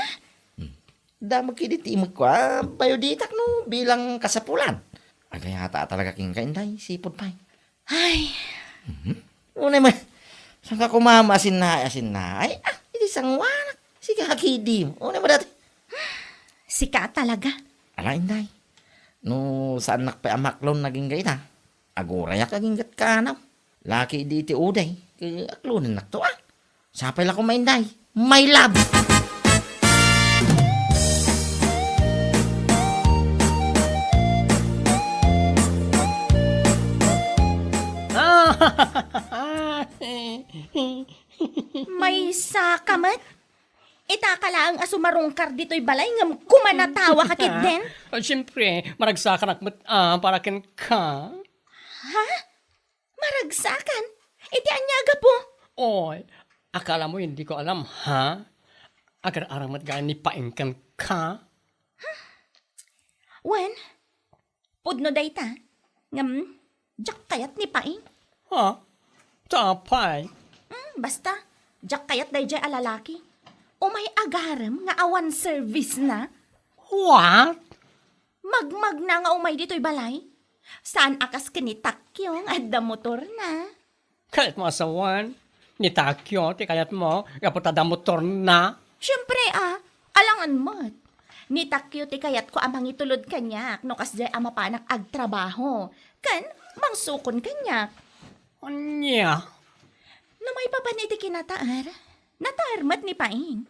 Hmm. Damag ketdi ti imekko a bayo ditak no bilang kasapulan. Agayata a talaga kenka, Inday, sipud pay. Ay. Mhm. Unay met, saanka koma maasinnaay-asinnaay? Ah, iti sangoanak. Sika ketdi. Unay met daytoy. Sika a talaga. Ala, Inday. No saannak pay a maklon agingga ita, agurayak agingga ti kaanaw. La ketdi iti uday, ket aklonennakto, a. Sapay la koma, Inday. My love! Maysa ka met? Ita ka laeng a sumarungkar ditoy balay ngem kumanatawaka ketdin? Ah, siempre, maragsakanak met, ah, para kenka. Ha? Maragsakan? Iti ania a gapu? Oy, akala mo hindi ko alam, ha? Agar-arang met gayam ni Paeng kenka? Wen, pudno dayta. Ngem, diak kayat ni Paeng. Ha? Sapay. Hmm, basta, diak kayat daydiay a lalaki. Umay agarem nga awan service na. What? Magmagna nga umay ditoy balay. Saan a kas ken ni Takyo nga adda motorna. Kayatmo a sawen, ni Takyo ti kayatmo, gapu ta adda motorna? Siempre a, alangan met. Ni Takyo ti kayatko a mangitulod kaniak no kasdiay a mapanak agtrabaho, ken mangsukon kaniak. Ania? No maipapan iti kinataer, nataer met ni Paeng.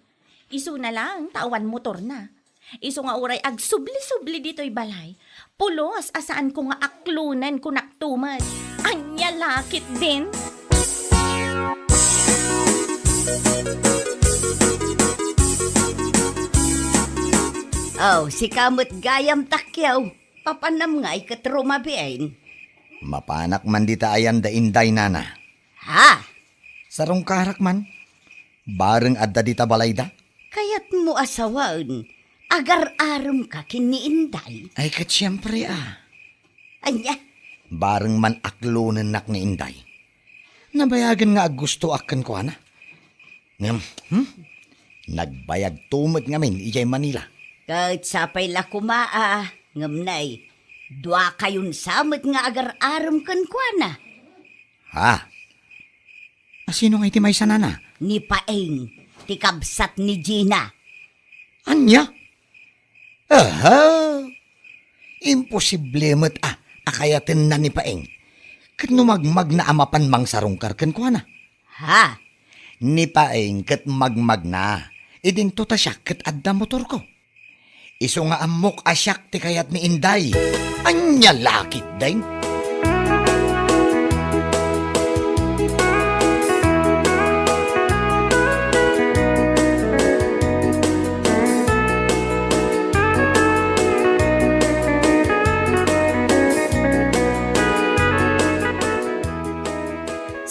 Isuna laeng ta awan motorna. Isu nga uray agsubli-subli ditoy balay, pulos a saanko nga aklonen, kunakto met. Ania la ketdin? Oh, sika met gayam, Takyo. Papanam ngay ket rumabiin? Mapanak man dita ayan da Inday, nana. Ha? Sarungkarak man. Bareng adda dita balayda. Kayatmo a sawen, agar-aremka ken ni Inday? Ay, ket siempre a. Ania? Bareng man aklonennak ni Inday. Nabayagen nga aggustoak kenkuana. Ngem, hmm? Nagbayagto met ngamin idiay Manila. Ket sapay la koma a, ngem nay, duakayon sa met nga agar-arem kenkuana. Ha? A, sino ngay ti maysa, nana? Ni Paeng, ti kabsat ni Gina. Ania? Aha! Imposible met a, a kayatenna ni Paeng. Ket no magmagna a mapan mangsarungkar kenkuana? Ha? Ni Paeng ket magmagna. Idinto ta siak ket adda motorko. Isu nga ammok a siak ti kayat ni Inday. Ania la ketdin?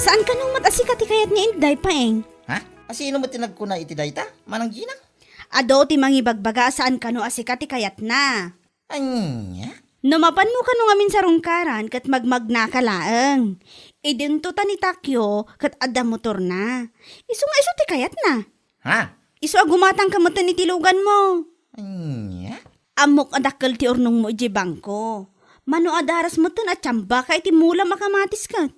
Saan kano met a sika ti kayat ni Inday, Paeng? Ha? A, sino met ti nagkuna iti dayta, Manang Gina? Adu ti mangibagbaga a saan kano a sika ti kayatna. Ania? No mapanmo kano ngamin sarungkaran ket magmagnaka laeng. Idinto ta ni Takyo ket adda motorna. Isu nga isu ti kayatna. Ha? Isu a gumatangka metten iti luganmo. Ania? Ammok a dakkel ti urnongmo idiay bangko. Mano a daras metten a tiambaka iti mulam a kamatis ket.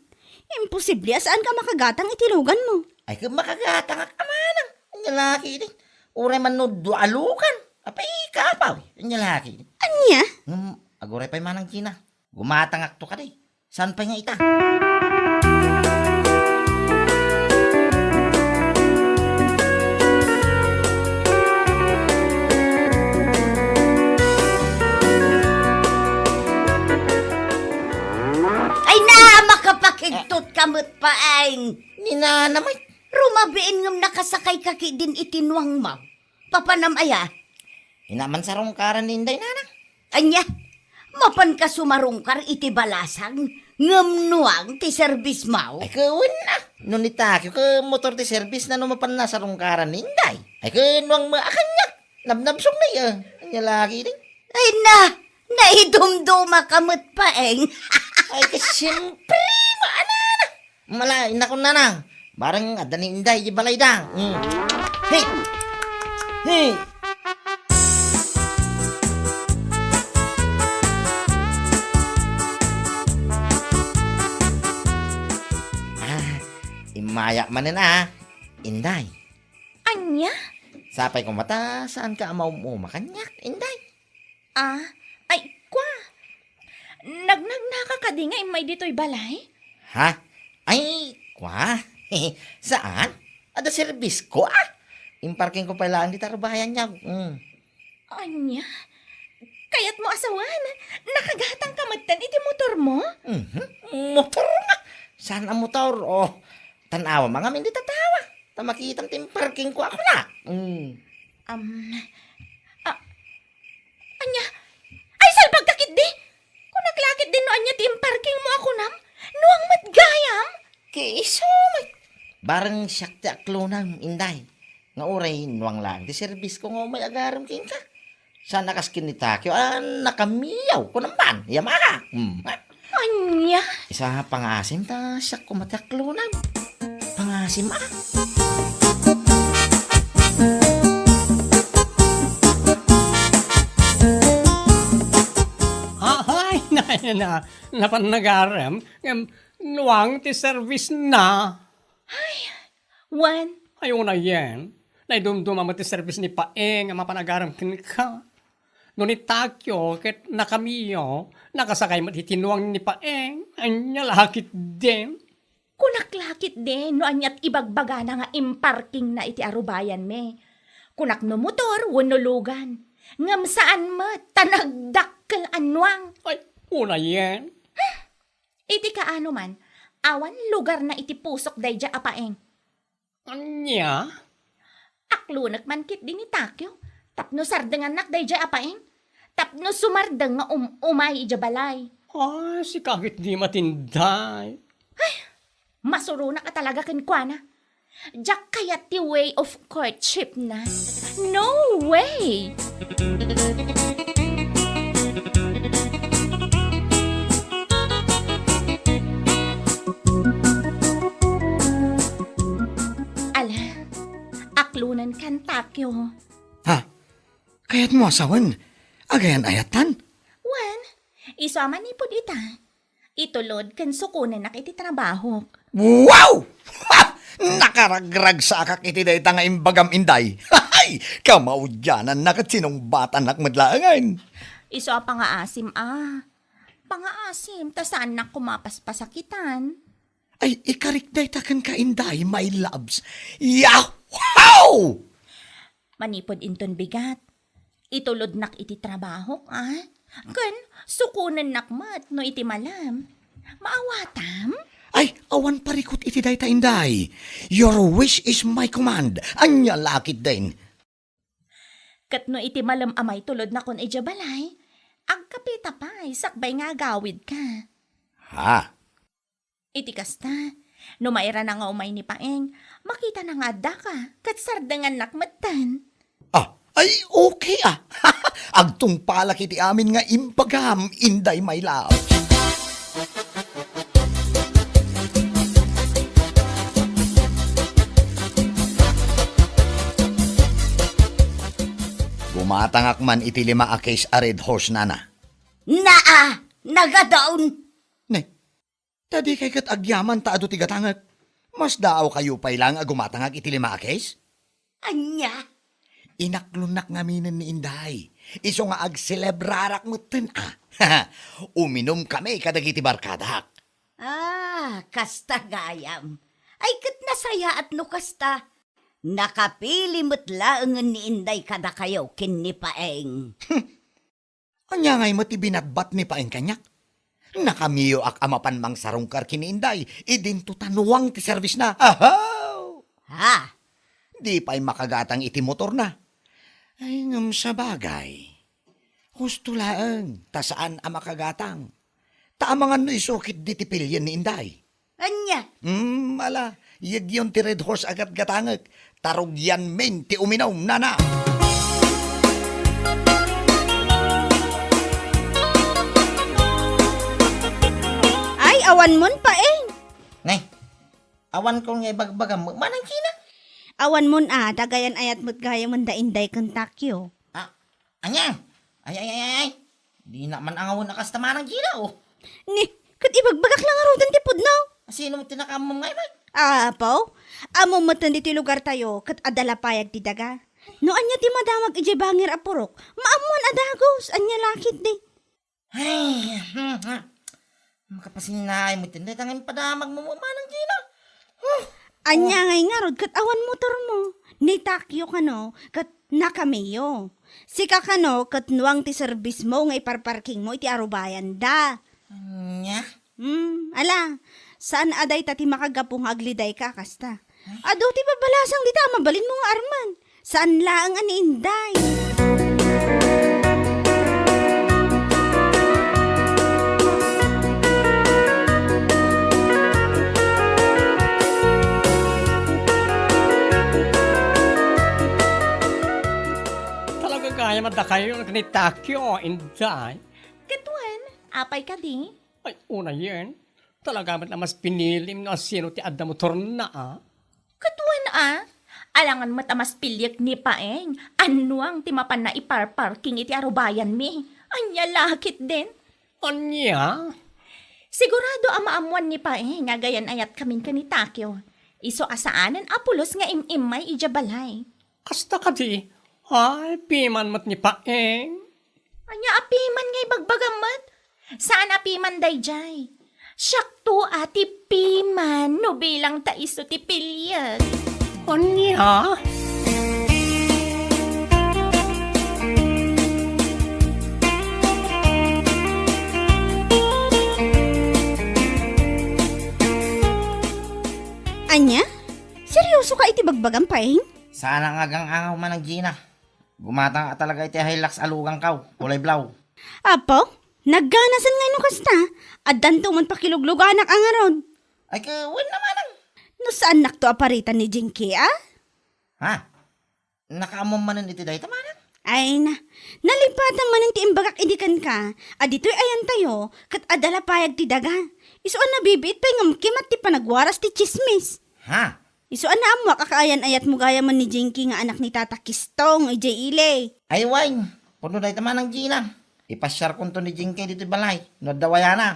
Imposible a saanka a makagatang iti luganmo. Ay, ket makagatangak a manang. Ania la ketdin? Uray man no dua a lukan. Apay, kapaw. Ania la ketdin? Ania? Ngem, aguray pay manang Gina. Gumatangakto kadi. Saan pay nga ita? Ay na, makapakigtot ka met, Paeng. Ni nana met. Rumabiin ngem nakasakayka ketdin iti nuangmo. Papanam aya? Ina, mansarungkaran ni Inday, nana. Ania? Mapanka sumarungkar iti balasang ngem nuang ti serbismo? Ay, ket wen a. No ni Takyo ket motor ti serbisna no mapanna sarungkaran ni Inday. Ay, ket nuang met a kaniak. Nabnabsong na iya. Ania la ketdin? Ay na, naidumdumaka met, Paeng. Ay, ket siempre, maanana. Mala, inakon nana. Bareng adda ni Inday di balayda. Hmm. Hey! Hey! Ah, immaya manen a, Inday. Ania? Sapay koma ta saanka a maum-uma kaniak, Inday. Ah, ay, kua. Nagnagnaka kadi nga immay ditoy balay? Ha? Ay, kua. Saan? Adda serbisko, ah. Imparkingko pay laeng dita rubayan, yag. Mm. Ania? Kayatmo a sawen, nakagatangka metten iti motormo? Mhm. Motor nga. Saan a motor? Oh, tan-awam ngamin dita tawa. Ta makitam ti imparkingko a kuna. Mm. Am, a, Ania? Ay, salbagka ketdi! Kunak la ketdi no ania ti imparkingmo a kunam? Nuang met gayam? Ket isu met. Bareng siak ti aklonem, Inday. Nga uray nuang laeng ti serbisko nga umay agarem kenka. Saan a kas ken ni Takyo a nakamiyaw, kunam man, yamaka. Hmm. Ania? Isa, pangaasim ta siak koma ti aklonem. Pangaasim a. Ay, nay, Na, napan nagarem, ngem nuang ti service na. Wen. Ay, unayen, naidumduma met ti service ni Paeng a mapan agarem kenka. No ni Takyo ket nakamiyo, nakasakay met iti nuang ni Paeng, ania la ketdin? Kunak la ketdin no aniat ibagbagana nga imparkingna iti arubayanmi. Kunak no motor wenno lugan. Ngem saan met ta nagdakkel a nuang. Ay, unayen. Iti kaano man, awan lugarna iti pusok daydiay a Paeng. Ania? Aklonek man ketdi ni Takyo tapno sardengannak daydiay a Paeng. Tapno sumardeng nga um-, umay idiay balay. Ay, sika ketdi met, Inday. Masuronak a talaga kenkuana. Diak kayat ti way of courtship na. No way! Ala, aklonenkan, Takyo. Ha? Kayatmo a sawen? Agayan-ayatan? Wen, isu a manipud ita, itulod ken sukonennak iti trabahok. Wow! Ha! Nakaragragsakak iti dayta nga imbagam, Inday. Hay! Kamaudiananna ket sinungbatannak met laengen. Isu a pangaasim a. Pangaasim ta saannak koma paspasakitan. Ay, ikarik dayta kenka, Inday, my loves. Yahoo! Manipud inton bigat, itulodnak iti trabahok, a? Ken sukonennak met no iti malem. Maawatam? Ay, awan parikut iti dayta, Inday. Your wish is my command. Ania la ketdin? Ket no iti malem a maitulodnakon idiay balay, agkapita pay sakbay nga agawidka. Ha? Iti kasta, no mairana nga umay ni Paeng, makitana nga addaka, ket sardengannak metten. Ah, ay, okay, ah. Agtungpalak iti amin nga imbagam, Inday, my love. Gumatangak man iti lima a case a Red Horse, nana. Naa! Nagadaon! Ne, ta dikay ket agyaman ta adu ti gatangek. Masdaawkayo pay laeng a gumatangak iti lima a case? Ania? Inaklonnak ngaminen ni Inday. Isu nga agselebrarak metten, a. Uminumkami kadagiti barkadak. Ah, kasta gayam. Ay, ket nasayaat no kasta. Nakapili met laengen ni Inday kadakayo ken ni Paeng. Ania ngay met ti binatbat ni Paeng kaniak? Nakamiyoak a mapan mangsarungkar ken ni Inday, idinto ta nuang ti serbisna. Ahaw! Ha? Di pay makagatang iti motorna. Ay, ngem sabagay. Husto laeng, ta saan a makagatang. Ta amangan no isu ketdi ti pilien ni Inday. Ania? Hmm, ala, yegyon ti Red Horse a gatgatangek. Ta rugianmin ti uminum, nana. Ay, awan mon, Paeng. Ne, awan ko nga ibagbagam, manang kina? Awan mon a, dagayan ayat met gayamen da Inday ken Takyo. Ah, ania? Ay, ay, ay, ay, ay. Dina man angawen a kasta manang kina, oh. Ni, ket ibagbagak la ngaruden ti pudno. Sino met ti nakaammo nga iba? Apo, ammo met ti lugartayo, ket adda la pay agdi daga. No ania ti madamag idiay bangir a purok, maammoan a dagus, ania la ketdi. Ay, hmm, hmm. Makapasinnaay met ti dayta nga impadamagmo, manang kina. Huh. Ania ngay ngarud ket awan motormo? Ni Takyo kano ket nakamiyo. Sika kano ket nuang ti serbismo nga iparparkingmo iti arubayanda. Ania? Hmm, ala, saan a dayta ti makagapu nga aglidayka a kasta. Adu ti babalasang dita a mabalinmo nga armen. Saan laeng a ni Inday. Talaga gayam a dakayo ken ni Takyo, Inday. Ket wen, apay kadi? Ay, unayen, talaga met a mas pinilim no asino ti adda motorna, a? Ket wen, a? Alangan met a mas piliek ni Paeng a nuang ti mapanna iparparking iti arubayanmi. Ania la ketdin? Ania? Sigurado a maammuan ni Paeng nga agayan-ayatkami ken ni Takeo. Isu a saanen a pulos nga im-immay idiay balay. Kasta kadi? Ay, piman met ni Paeng. Ania a piman nga ibagbagam met? Saan a piman daydiay. Siakto a ti piman no bilang ta isu ti piliek. Ania? Ania? Seryoso ka iti bagbagam, Paeng? Saan nga agang-angaw, Manang Gina. Gumatang a talaga iti Hilux a lugankaw, kulay blaw. Apo, nagganasen nga no kasta, addanto man pakilugluganak a ngarud. Ay, ka, wen naman ang. No saannakto a paritan ni Jinky, a? Ha? Nakaammo manen iti dayta, manang? Ay na, nalipatan manen ti imbagak idi kenka, a ditoy ayantayo, ket adda la payag ti daga. Isu a nabibiit pay ngem kimat ti panagwaras ti tsismis. Ha? Isu a naammoak a kaayan-ayatmo gayam ni Jinky nga anak ni Tata Kistong idiay ili. Ay, wen, pudno dayta, Manang Gina. Ipasiarkonto ni Jinky ditoy balay no adda wayana.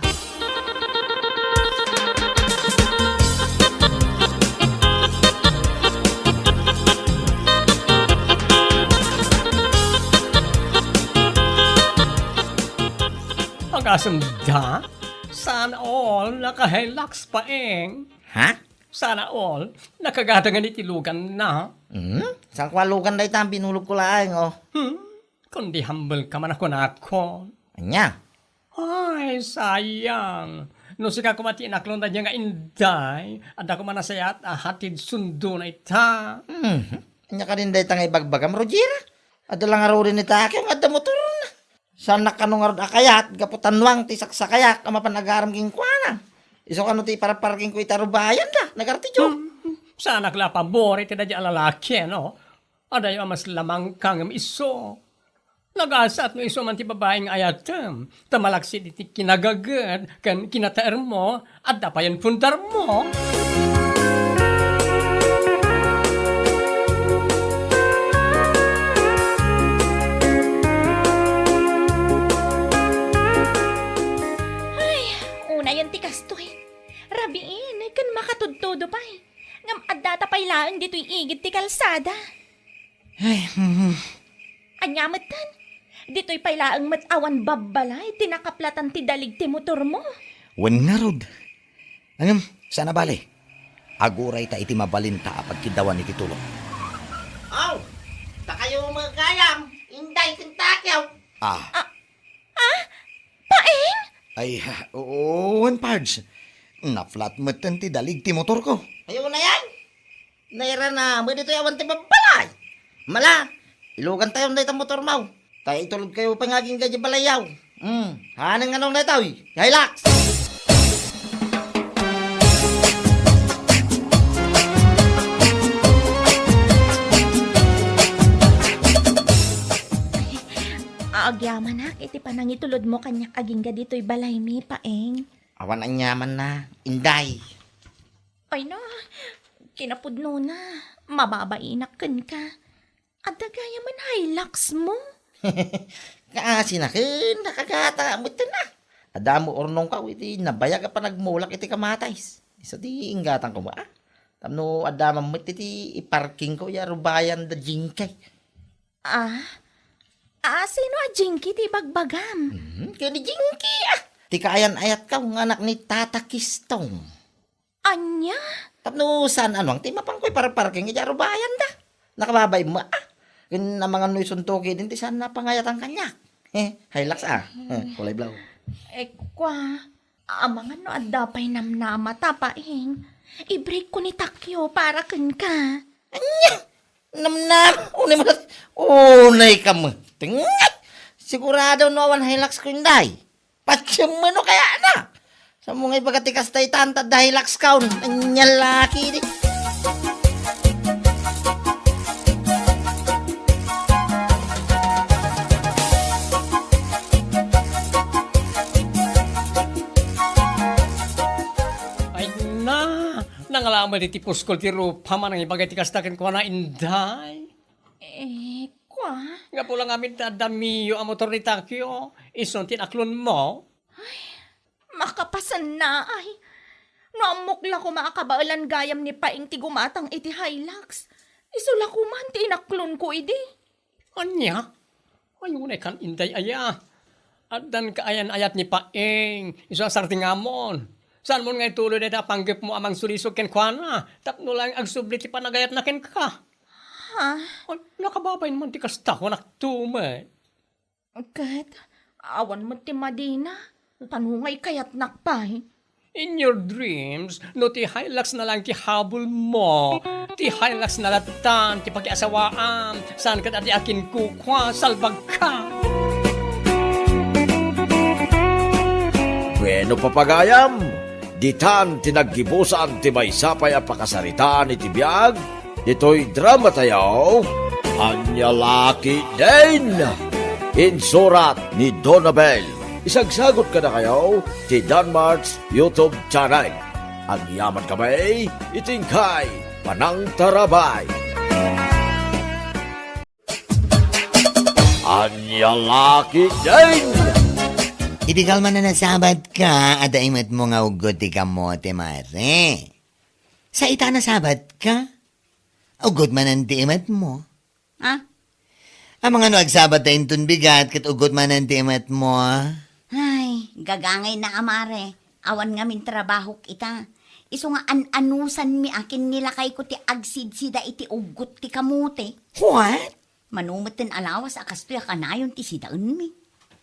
Agasem da? Sana all, naka-Hilux, Paeng. Ha? Sana all, nakagatangan iti luganna. Hmm? Saan ko a lugan dayta, binulog ko laeng, oh. Hmm? Kundi humble ka man a kunakon. Ania? Ay, sayang. No sika koma ti inaklon daydiay nga inday, adda koma nasayaat a hatid sundona ita. Hmm. Ania kadin dayta nga ibagbagam, Rogera? Adda la ngaruden ni Takeo nga adda motorna. Saannak kano ngarud a kayat gapu ta nuang ti saksakayak a mapan agaram kenkuana. Isu kano ti iparparkingko ita rubayanda, nagartiyo. Hmm, saanak la a pabor iti daydiay a lalaki, no? Adayo a mas lamang ka ngem isu. Nagasat no isu man ti babai nga ayatem, ta malaksid iti kinagaged ken kinataermo, adda payen pundarmo. Ay, unayen ti kastoy. Rabiin, ken makatudtudo pay. Ngem addata pay laeng ditoy igid ti kalsada. Ay, hmm. Ania metten? Ditoy pay laeng met awan babbalay ti nakaplatan ti dalig ti motormo. Wen ngarud. Ngem, saan a bale. Aguray ta iti mabalinta a pagkiddawan iti tulok. Aw, ta kayo met gayam, Inday ken Takeo. Ah. Ah, ah, Paeng? Ay, ha, oo, wen, Pards. Naplat metten ti dalig ti motorko. Ay, unayen. Nairana met ditoy awan ti babbalay. Mala, ilugantayon dayta motormo. Ta itulodkayo pay nga agingga idiay balayyo. Hmm, hanen nga nung daytoy, Hilux. Agyamanak iti panangitulodmo kaniak agingga ditoy balaymi, Paeng. Awan aniamanna, Inday. Ay na, kinapudnona, mababainak kenka. Adda gayam a Hilux mo? Kaasina ken nakagata met na. Adda mo urnongko iti nabayag a panagmulak iti kamatis. Isu ti inggatangko met. Tapno adda man met iti iparkingko ya rubayan da Jinky. Ah? Ah, sino a Jinky ti ibagbagam? Hmm, ken ni Jinky, ah. Ti kaayan-ayatko nga anak ni Tata Kistong. Ania? Tapno saan a nuang ti mapanko iparparking idiay rubayanda. Nakababain mo, ah. Ken amangan no isuntoki din ti saan a pangayatan kaniak. Eh, Hilux, ah. Eh, kulay blaw. Eh, kwa, amangan no adda pay namnamata, Paeng. I-break ko ni Takeo para kenka. Ania? Namnama, unay mo, unay ka mo. Tingnan! Sigurado no awan Hilux ko, Inday. Patiem mo no kaya na. Sa mga ibaga ti kasta itan, ta Hilux kaon. Anya laki di. Ay na, nangalaman iti puskol ti rupa, manang ibaga ti kasta kenkuana, Inday. Eh, kwa? Gapu la ngamin ta adda Mio a motor ni Takeo, isun ti inaklon mo? Makapasenna, ay. No ammok la koma a kabaelan gayam ni Paing ti gumatang iti Hilux, isu la koman ti inaklonko idi. Ania? Ay, unay kan, Inday, aya. Addan kaayan-ayat ni Paing, isu a sartingamon. Saanmon nga ituloy dayta a panggepmo a mangsulisog kenkuana, tapno laeng agsubli ti panagayatna kenka. Ha? Ay, nakababain man ti kasta, kunak tumet. Ket, awan met ti madina. Pano nga ikayatnak pay? In your dreams, no ti Hilux na lang ti habol mo, ti Hilux na lattan ti pakiasawaam, saan ket a di akinkukua, salbag ka! Bueno, papagayam, ditan ti naggibusan ti maysa pay a pakasaritaan iti biag ditoy drama tayo, Ania La Ketdin. Insurat ni Donabel. Isagsagot kadakayo ti Danmart's YouTube channel. Agyaman kami iti inkay panangtarabay. Ania La Ketdin. Idi kalman a nasabat ka, adda imetmo nga uggot ti kamote, mare. Sa ita nasabat ka, uggot manen ti imetmo. Ha? Amangan no agsabat ta inton bigat ket uggot manen ti imetmo. Ay, gagangayna a mare. Awan ngamin trabahok ita. Isu nga an-anusanmi a ken ni lakayko ti agsidsida iti uggot ti kamote. What? Mano met ten a lawas a kastoy a kanayon ti sidaenmi.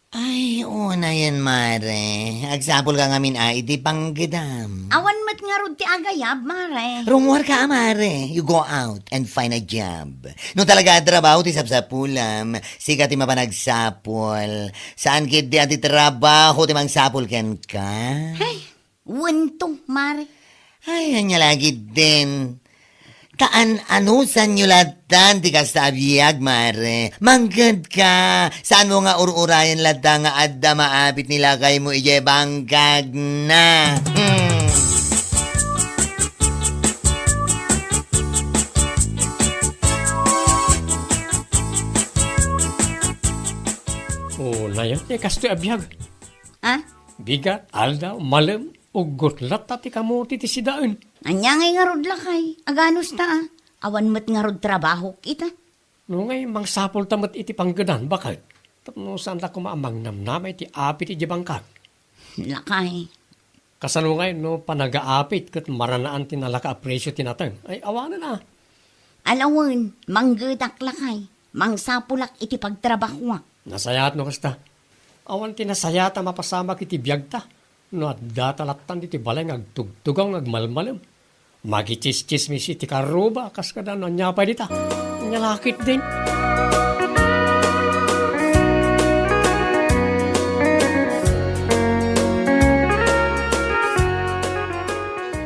Ay, unayen, mare. Agsapul ka ngamin a iti panggedam. Awan met ngarud ti agayab, mare. Rummuar ka, mare. You go out and find a job. No talaga a trabaho ti sapsapulam, sika ti mapanagsapul. Saan ketdi a ti trabaho ti mangsapul kenka? Ay, wento, mare. Ay, ania la ketdin. Kaan-anusanyo lattan ti kasta a biag, mare. Mangngegka. Saanmo nga ur-urayen latta nga adda maapit ni lakaymo idiay bangkagna. Hmm. O, nayon, ti kastoy a biag. Ha? Bigat, aldaw, malem, uggot latta ti kamote ti sidaen. Ania ngay ngarud lakay? Aganus ta, a? Awan met ngarud trabahok ita. No ngay, mangsapul ta met iti panggedan, baket. Tapno saan la koma a mangnamnama iti apit iti bangkag. Lakay. Kasano ngay no panagaapit ket maranaan ti nalaka a presio ti nateng? Ay, awanen a. Alawen, manggedak lakay. Mangsapulak iti pagtrabahoak. Nasayaat no kasta. Awan ti nasayaat a mapasamak iti biagta no adda ta lattan ditoy balay nga agtugtugaw nga agmalmalem. Magitsismis iti karuba, kas kada no ania pay dita. Ania la ketdin.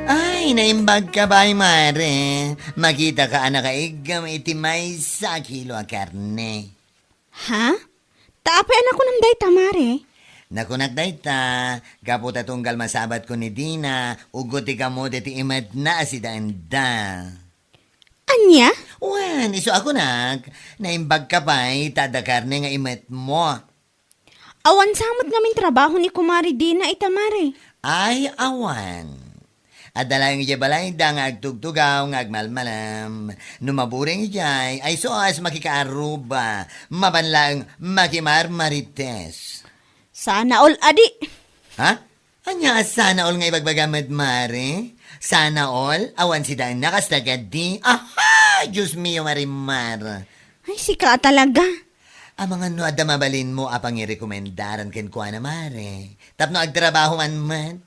Ay, naimbag ka pay, mare. Makita ka a nakaiggem iti maysa a kilo a karne. Ha? Ta apay a nakunam dayta, mare? Nakunak dayta, gapu ta tunggal masabat ko ni Dina, uggot ti kamote ti imetna a sidaenda. Ania? Wen, isu a kunak, naimbag ka pay, ta adda karne nga imetmo. Awan sa met ngamin trabaho ni Kumare Dina ita, mare. Ay, awan. Adda laeng idiay balayda nga agtugtugaw nga agmalmalem. No maburing idiay, ay sus, makikaaruba, mapan laeng makimarmarites. Sana all a di. Ha? Ania a sana all nga ibagbagam met, mare? Sana all? Awan sidaenna kasta ketdi? Aha! Dios mio, Marimar! Ay, sika a talaga. Amangan no adda mabalinmo a pangirekomendaran kenkuana, mare. Tapno agtrabaho man met.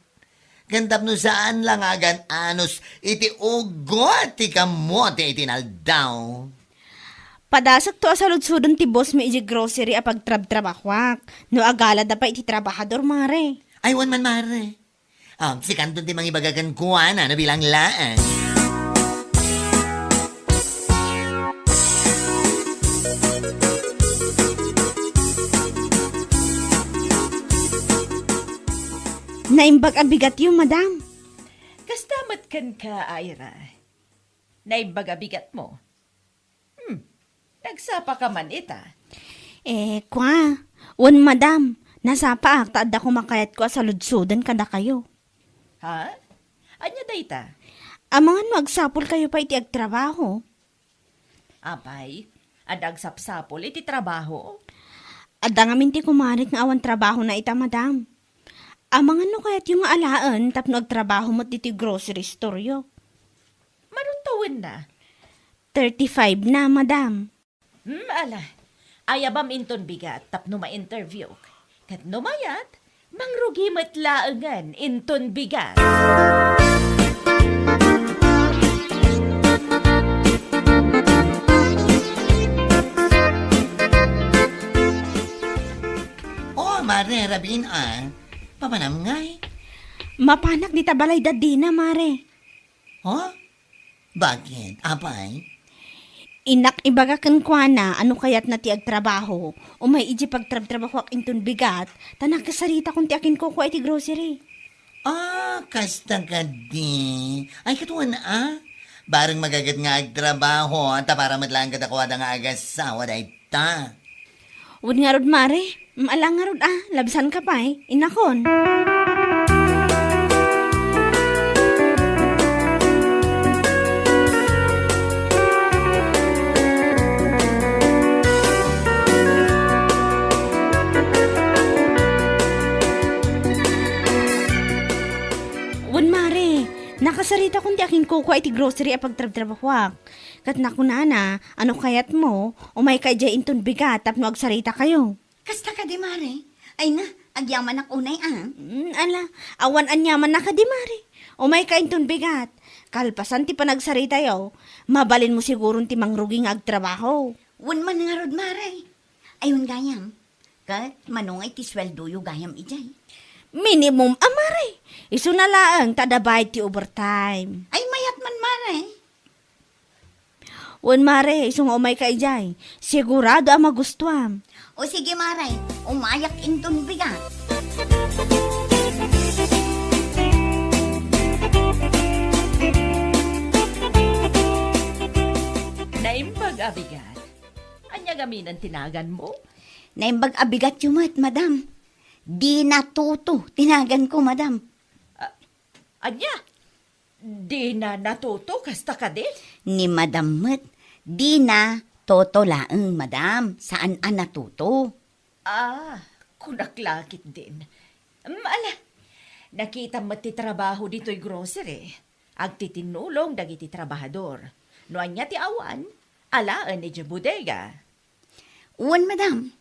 Ken tapno saan la nga agan-anus iti uggot ti kamote iti inaldaw. Padasekto a saludsodon ti boss mi idiay grocery a pagtrabtrabahoak. No agalada pay iti trabahador, mare. Ay, wen man, mare. Ah, sikanton ti mangibaga kenkuana no bilang laeng. Naimbag a bigatyo, madam. Kasta met kenka, Ira. Naimbag a bigatmo. Hmm, nagsapa ka man ita? Eh, kwa, wen, madam, Nasapaak ta adda koma kayatko a saludsoden kadakayo. Ha? Ania dayta? Amangan no agsapulkayo pay iti agtrabaho. Apay, adda agsapsapul iti trabaho? Adda ngamin ti kumarik nga awan trabahona ita, madam. Amangan no kayatyo nga alaen tapno agtrabaho met ditoy grocery storeyo. Mano tawenna? Thirty-five na, madam. Hmm, ala. Ayabam inton bigat tapno ma-interviewk. Ket no mayat, mangrugi met laengen inton bigat. Oh, Mare, Rabin, ah. Papanam ngay? Mapanak dita balay da Dina, Mare. Huh? Bakit? Apay? Innak ibaga kenkuana a no kayatna ti agtrabaho, umay idiay pagtrabtrabahoak inton bigat, ta nakasaritakon ti akinkukua iti grocery. Ah, kasta kadi. Ay, katuan, ah. Bareng magaget nga agtrabaho, ta para met laeng kadakuada nga agasawa, dayta. Wen ngarud, Mare. Mm, ala ngarud, ah. Labsanka pay. Innakon. Wen, Mare. Nakasaritakon ti akinkukua iti grocery a pagtrabtrabahoak. Ket nakunana a no kayatmo, umayka idiay inton bigat tapno agsaritakayo. Kasta kadi, Mare? Ay na, agyamanak unay, ah. Mm, ala, awan aniamanna kadi, Mare. Umayka inton bigat. Kalpasan ti panagsaritayo, mabalinmo siguron ti mangrugi nga agtrabaho. Wen man ngarud, Mare. Ay, wen gayam. Ket mano ngay ti sueldoyo gayam idiay? Minimum a, Mare. Isuna laeng ta adda bayad ti overtime. Ay, mayat man, Mare. Wen, Mare, isu nga umayka idiay. Sigurado a magustuam. O sige, Mare, umayak inton bigat. Naimbag a bigat. Ania ngamin ti naganmo? Naimbag a bigatyo met, madam. Dina Toto ti naganko, madam. Ah, ania? Dina Toto, kasta kadi? Ni madam met, Dina Toto laeng, madam, saan a Natuto. Ah, kunak la ketdin. Mm, ala, nakitam met ti trabaho ditoy grocery. Agtitinnulong dagiti trabahador. No ania ti awan, alaen idiay bodega. Wen, madam.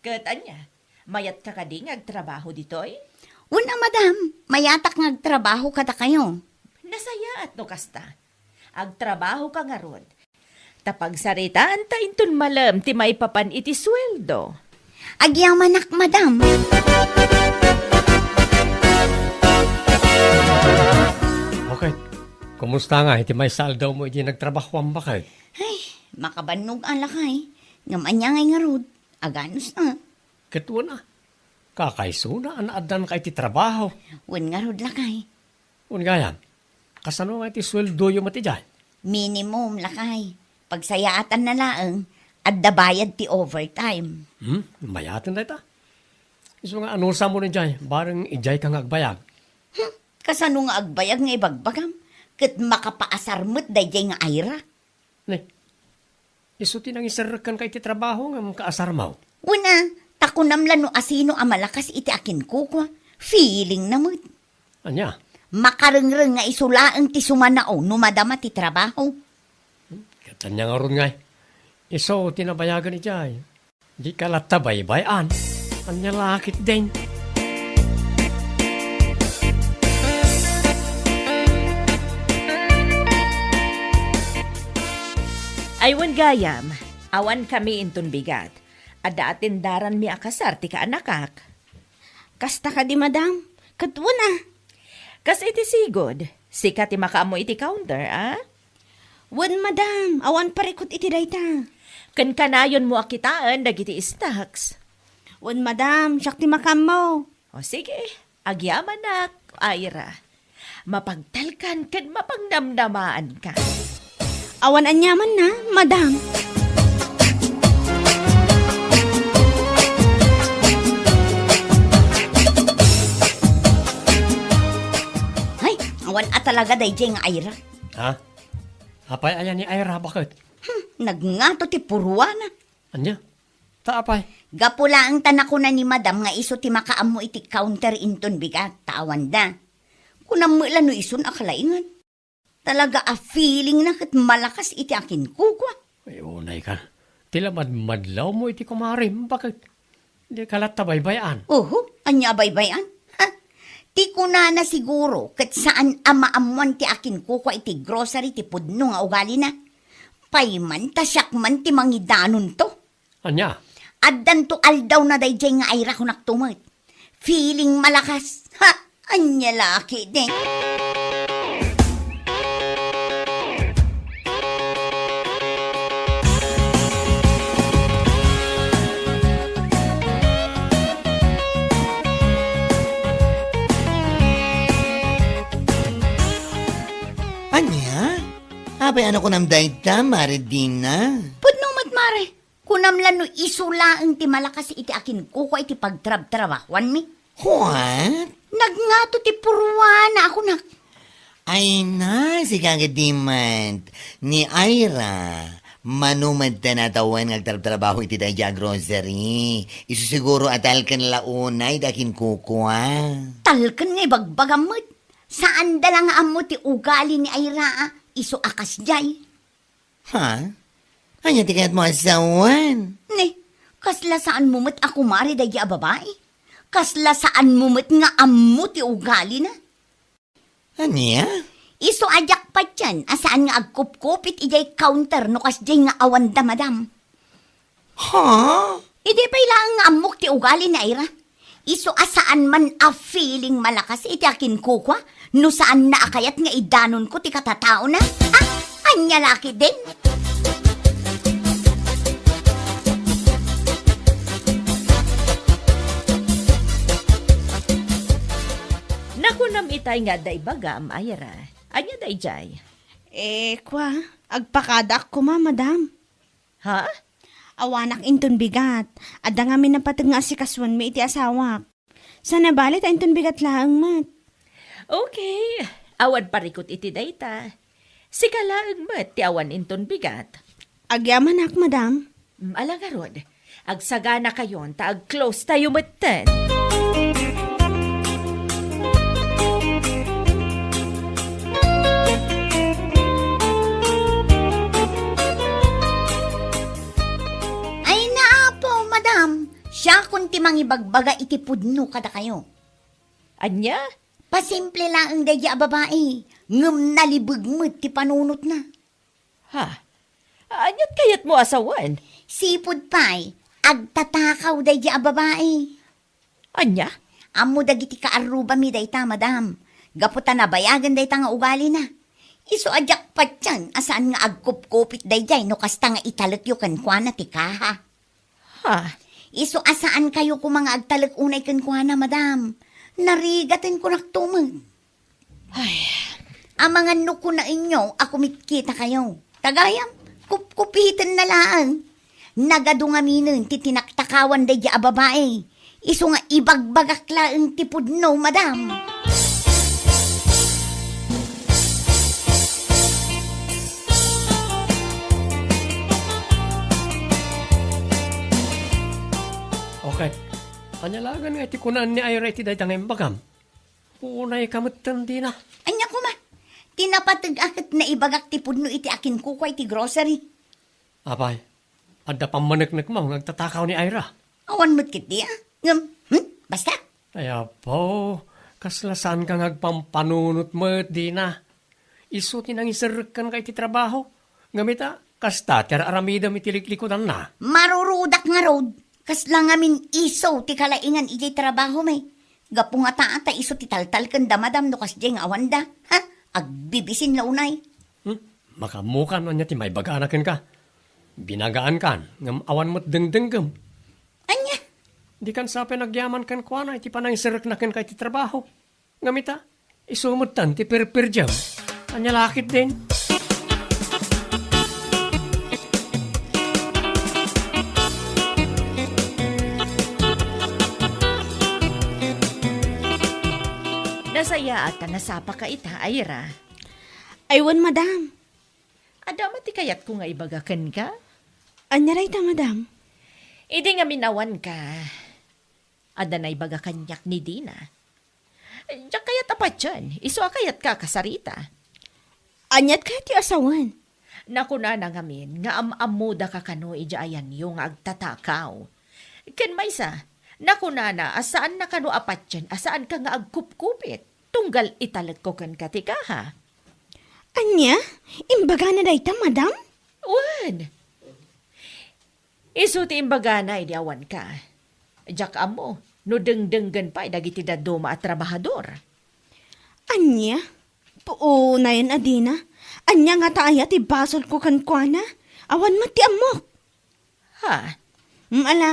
Ket ania, mayatka kadi nga agtrabaho ditoy? Wen a, madam, mayatak nga agtrabaho kadakayo. Nasayaat no kasta. Agtrabahoka ngarud. Ta pagsaritaanta inton malem ti maipapan iti sueldo. Agyamanak, madam. Okay. Kumusta nga iti maysa aldawmo iti nagtrabahoam, baket? Ay, makabannog a, lakay. Ngem ania ngay ngarud? Aganus a. Ket wen a, kakaisuna a naaddanka iti trabaho. Wen ngarud, lakay. Wen gayam, kasano nga iti sueldoyo met idiay? Minimum, lakay. Pagsayaatanna laeng, adda bayad ti overtime. Hmm, mayaten dayta. Isu nga, anusamon idiay, bareng idiayka nga agbayag. Hmm, kasano nga agbayag nga ibagbagam? Ket makapaasar met daydiay nga ayra. Ne, isu ti nangiserrek kenka iti trabaho ngem kaasarmo? Wen a, ta kunam la no asino a malakas iti akinkukua. Feelingna met. Ania? Makarengreng nga isu laeng ti sumanao no madama ti trabaho. Ket ania ngarud ngay? Isu ti nabayagan idiay. Dika latta baybay-an. Ania la ketdin? Ay wen gayam, awankami inton bigat. Adda atendaranmi a kasar ti kaanakak. Kasta kadi, madam? Ket wen a. Kas iti sigud, sika ti makaammo iti counter, a? Wen, madam, awan parikut iti dayta. Ken kanayonmo a kitaen dagiti snacks. Wen, madam, siak ti makaammo. O sige, agyamanak, Ira. Mapagtalkan ken mapangnamnamaanka. Awan aniamanna, madam. Awan a talaga daydiay nga Ira. Ha? Apay aya ni Ira, baket? Hmm, nagngato ti puruana. Ania? Ta apay? Gapu laeng ta nakuna ni Madam nga isu ti makaammo iti counter inton bigat, ta awanda. Kunam met la no isun a kalaingan. Talaga a feelingna ket malakas iti akinkukua. Ay, unay ka. Ti la madmadlawmo iti kumarim, baket? Dika latta baybay-an. Oho, ania a baybay-an? Ha? Ti kunana siguro ket saan a maammoan ti akinkukua iti grocery ti pudno nga ugalina. Pay man ta siak man ti mangidanonto. Ania? Addanto aldawna daydiay nga Ira, kunakto met. Feeling malakas. Ha! Ania la ketdin? Ania? Apay, ania kunam dayta, Mare Dina? Pudno met, Mare. Kunam la no isu laeng ti malakas iti akinkukua iti pagtrabtrabahuanmi. What? Nagngato ti puruana a kunak. Ay na, sika gadimet. Ni Ira, mano met ta natawen nga agtrabtrabaho iti daydiay a grocery. Isu siguro a talken la unay ti akinkukua. Talken nga ibagbagam met. Saanda la nga ammo ti ugali ni Ira a isu a kasdiay. Ha? Ania ti kayatmo a sawen? Ni, kasla saanmo met a kumari daydiay a babai? Kasla saanmo met nga ammo ti ugalina? Ania? Isu a diak patien a saan nga agkupkupit idiay counter no kasdiay nga awanda, madam. Ha? Idi pay laeng nga ammok ti ugali ni Ira. Isu a saan man a feeling malakas iti akinkukua no saanna a kayat nga idanonko ti katataona. Ah, ania la ketdin? Nakunam itay nga adda ibagam, Ira. Ania daydiay? Eh, kua, agpakadaak koma, madam. Ha? Awanak inton bigat. Adda ngamin napateg nga asikasoenmi iti asawak. Saan a bale ta inton bigat laeng met. Okay. Awan parikut iti dayta. Sika laeng met ti awan inton bigat. Agyamanak, madam. Mm, ala ngarud. Agsaganakayon ta ag-closetayo metten. Ay, naapo, madam. Siakon ti mangibagbaga iti pudno kadakayo. Ania? Pasimple laeng daydiay a babai, ngem nalibeg met ti panunotna. Ha? Aniat kayatmo a sawen? Sipud pay, agtatakaw daydiay a babai. Ania? Ammo dagiti kaarrubami dayta, madam. Gapu ta nabayagen dayta nga ugalina. Isu a diak patien a saan nga agkupkupit daydiay no kasta nga italekyo kenkuana ti kaha. Ha? Isu a saankayo koma nga agtalek unay kenkuana, madam. Narigaten kunakto met. Ay. Amangan no kunaenyo a kumitkitakayo. Ta gayam, kupkupitenna laeng. Nagadu ngaminen ti tinaktakawan daydiay a babai. Isu nga ibagbagak laeng ti pudno, madam. Okay. Ania laengen nga iti kunaan ni Ira iti dayta nga imbagam? Unayka metten, Dina. Ania koma? Ti napateg a ket naibagak ti pudno iti akinkukua iti grocery. Apay, adda pammaneknekmo nga agtatakaw ni Ira? Awan met ketdi a. Ngem, hmm? Basta? Ay, apo, kasla saanka nga agpampanunot met, Dina. Isu ti nangiserrek kenka iti trabaho. Ngem ita, kasta ti ar-aramidem iti liklikudanna. Marurudak ngarud, kasla ngamin isu ti kalaingan idiay trabahomi. Gapu ngata ta isu ti taltalkenda, madam, no kasdiay nga awanda. Ha? Agbibisin la unay. Hmm? Makaammokan no ania ti maibagana kenka. Binagaankan, ngem awan met dengdengngem. Ania? Dikan sa pay nagyaman kenkuana iti panangiserrekna kenka iti trabaho. Ngem ita, isu metten ti pirpirdiam. Ania la ketdin? Nasayaat ta nasapaka ita, Ira. Ay, wen, madam. Adda met ti kayatko nga ibaga kenka? Ania dayta, madam? Idi ngamin awanka, adda naibaga kaniak ni Dina. Diak kayat a patien, isu a kayatka a kasarita. Aniat kayat ti asawen? Nakunana ngamin nga am-ammodaka kano idiay ayanyo nga agtatakaw. Ken maysa, nakunana a saanna kano a patien a saanka nga agkupkupit tunggal italekko kenka ti kaha. Ania? Imbagana dayta, madam? Wen. Isu ti imbagana idi awanka. Diak ammo no dengdenggen pay dagiti dadduma a trabahador. Ania? Puonayen a Dina. Ania ngata aya ti basolko kenkuana? Awan met ti ammok. Ha? Mm, ala.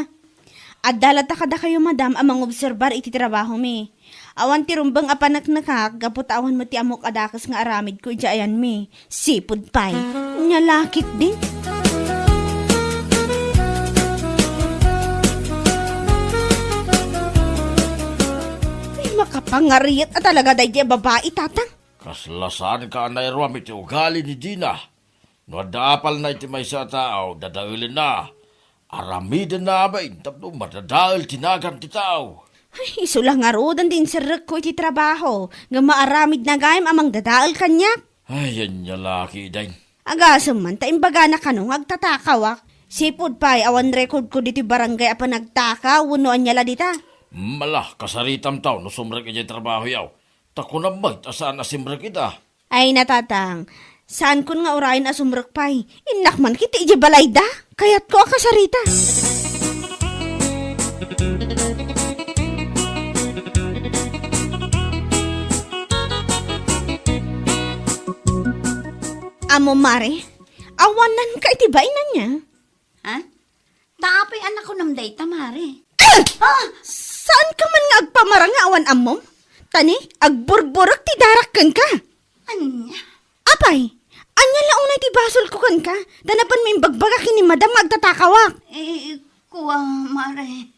Adda latta kadakayo, madam, a mangobserbar iti trabahomi. Awan ti rumbeng a paneknekak gapu ta awan met ti ammok a dakes nga aramidko idiay ayanmi. Sipud pay. Nia la ketdin. Ay, makapangariat a talaga daydiay a babai, tatang. Kasla saanka a nairuam iti ugali ni Dina. No adda apalna iti maysa a tao, dadaelenna. Aramidenna amin tapno madadael ti nagan ti tao. Ay, isu la ngaruden ti inserrekko iti trabaho, ngem maaramidna gayam a mangdadael kaniak. Ay, ania la ketdin. Agasem man ta imbagana kano nga agtatakawak. Sipud pay, awan recordko ditoy barangay a panagtakaw wenno ania la dita. Mala, kasaritam taw no sumrek idiay trabahoyo. Ta kunam met a saan a simrek ita. Ay, natatang, saankon nga urayen a sumrek pay. Innak man ketdi idiay balayda. Kayatko a kasarita. Ammom, Mare, awananka iti bainanna. Ha? Ta apay a nakunam dayta, Mare? Ah! Ah! Saanka man nga agpamarang nga awan ammom? Ta ni, agburburek ti darak kenka. Ania? Apay, ania la unay ti basolko kenka? Ta napanmo imbagbaga ken ni madam nga agtatakawak. Eh, kua, Mare.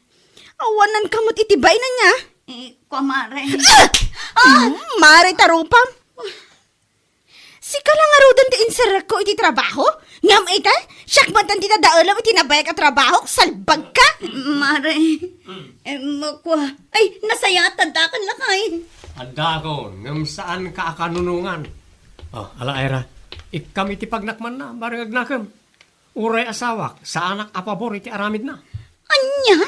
Awananka met iti bainanna. Eh, kua, Mare. Ah! Ah! Mm, Mare ta rupam. Sika la ngaruden ti inserrekko iti trabaho? Ngem ita, siak met ti dadaelem iti nabayag a trabaho, salbagka! Mare, em, kua, ay, nasayaat ta addakan lakay. Addakon, ngem saanka a kanunongan. Oh, ala, Ira, ikkam iti pagnakmanna, bareng agnakem. Uray asawak, saanak a pabor iti aramidna. Ania?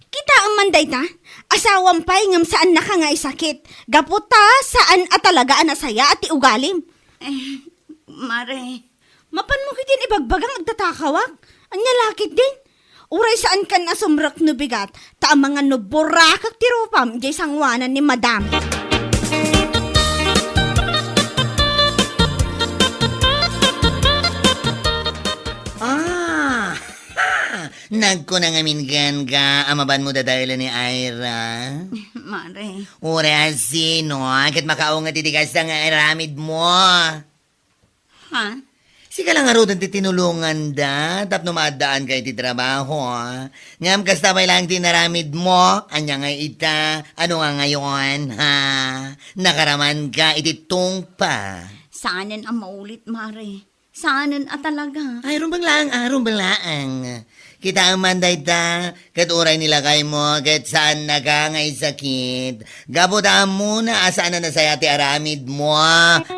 Kitaem man dayta? Asawam pay ngem saannaka nga isakit. Gapu ta saan a talaga a nasayaat ti ugalim. Eh, Mare. Mapanmo ketdin ibagbagang agtatakawak? Ania la ketdin? Uray saankan a sumrek no bigat, ta amangan no burakek ti rupam idiay sangoanan ni Madam. Ah! Nagkuna ngamin kenka a mapanmo dadaelen ni Ira. Mare. Uray a sino, ket makaunget iti kasta nga aramidmo. Ha? Sika la ngaruden ti tinulonganda tapno maaddaanka iti trabaho. Ngem kasta pay laeng ti inaramidmo. Ania nga ita? Ano nga ngayon, ha? Nakaramanka iti tungpa. Saanen a maulit, Mare. Saanen a talaga. Ay, rumbeng laeng, ah, rumbeng laeng. Kitaem man dayta, ket uray ni lakaymo, ket saannaka nga isakit. Gapu ta ammona a saan a nasayaat ti aramidmo.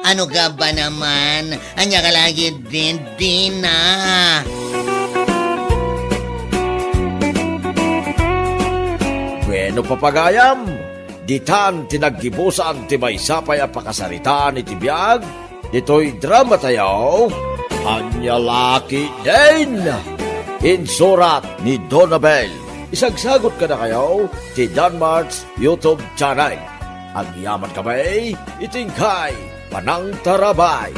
Ano ka ba naman? Ania ka lagi, Dindina? Bueno, papagayam, ditan ti naggibusan ti maysa pay a pakasaritaan iti biag ditoy dramatayo, Ania la ketdin! Insurat ni Donabel. Isagsagot kadakayo ti Danmart's YouTube channel. Agyaman kami iti inkay panangtarabay.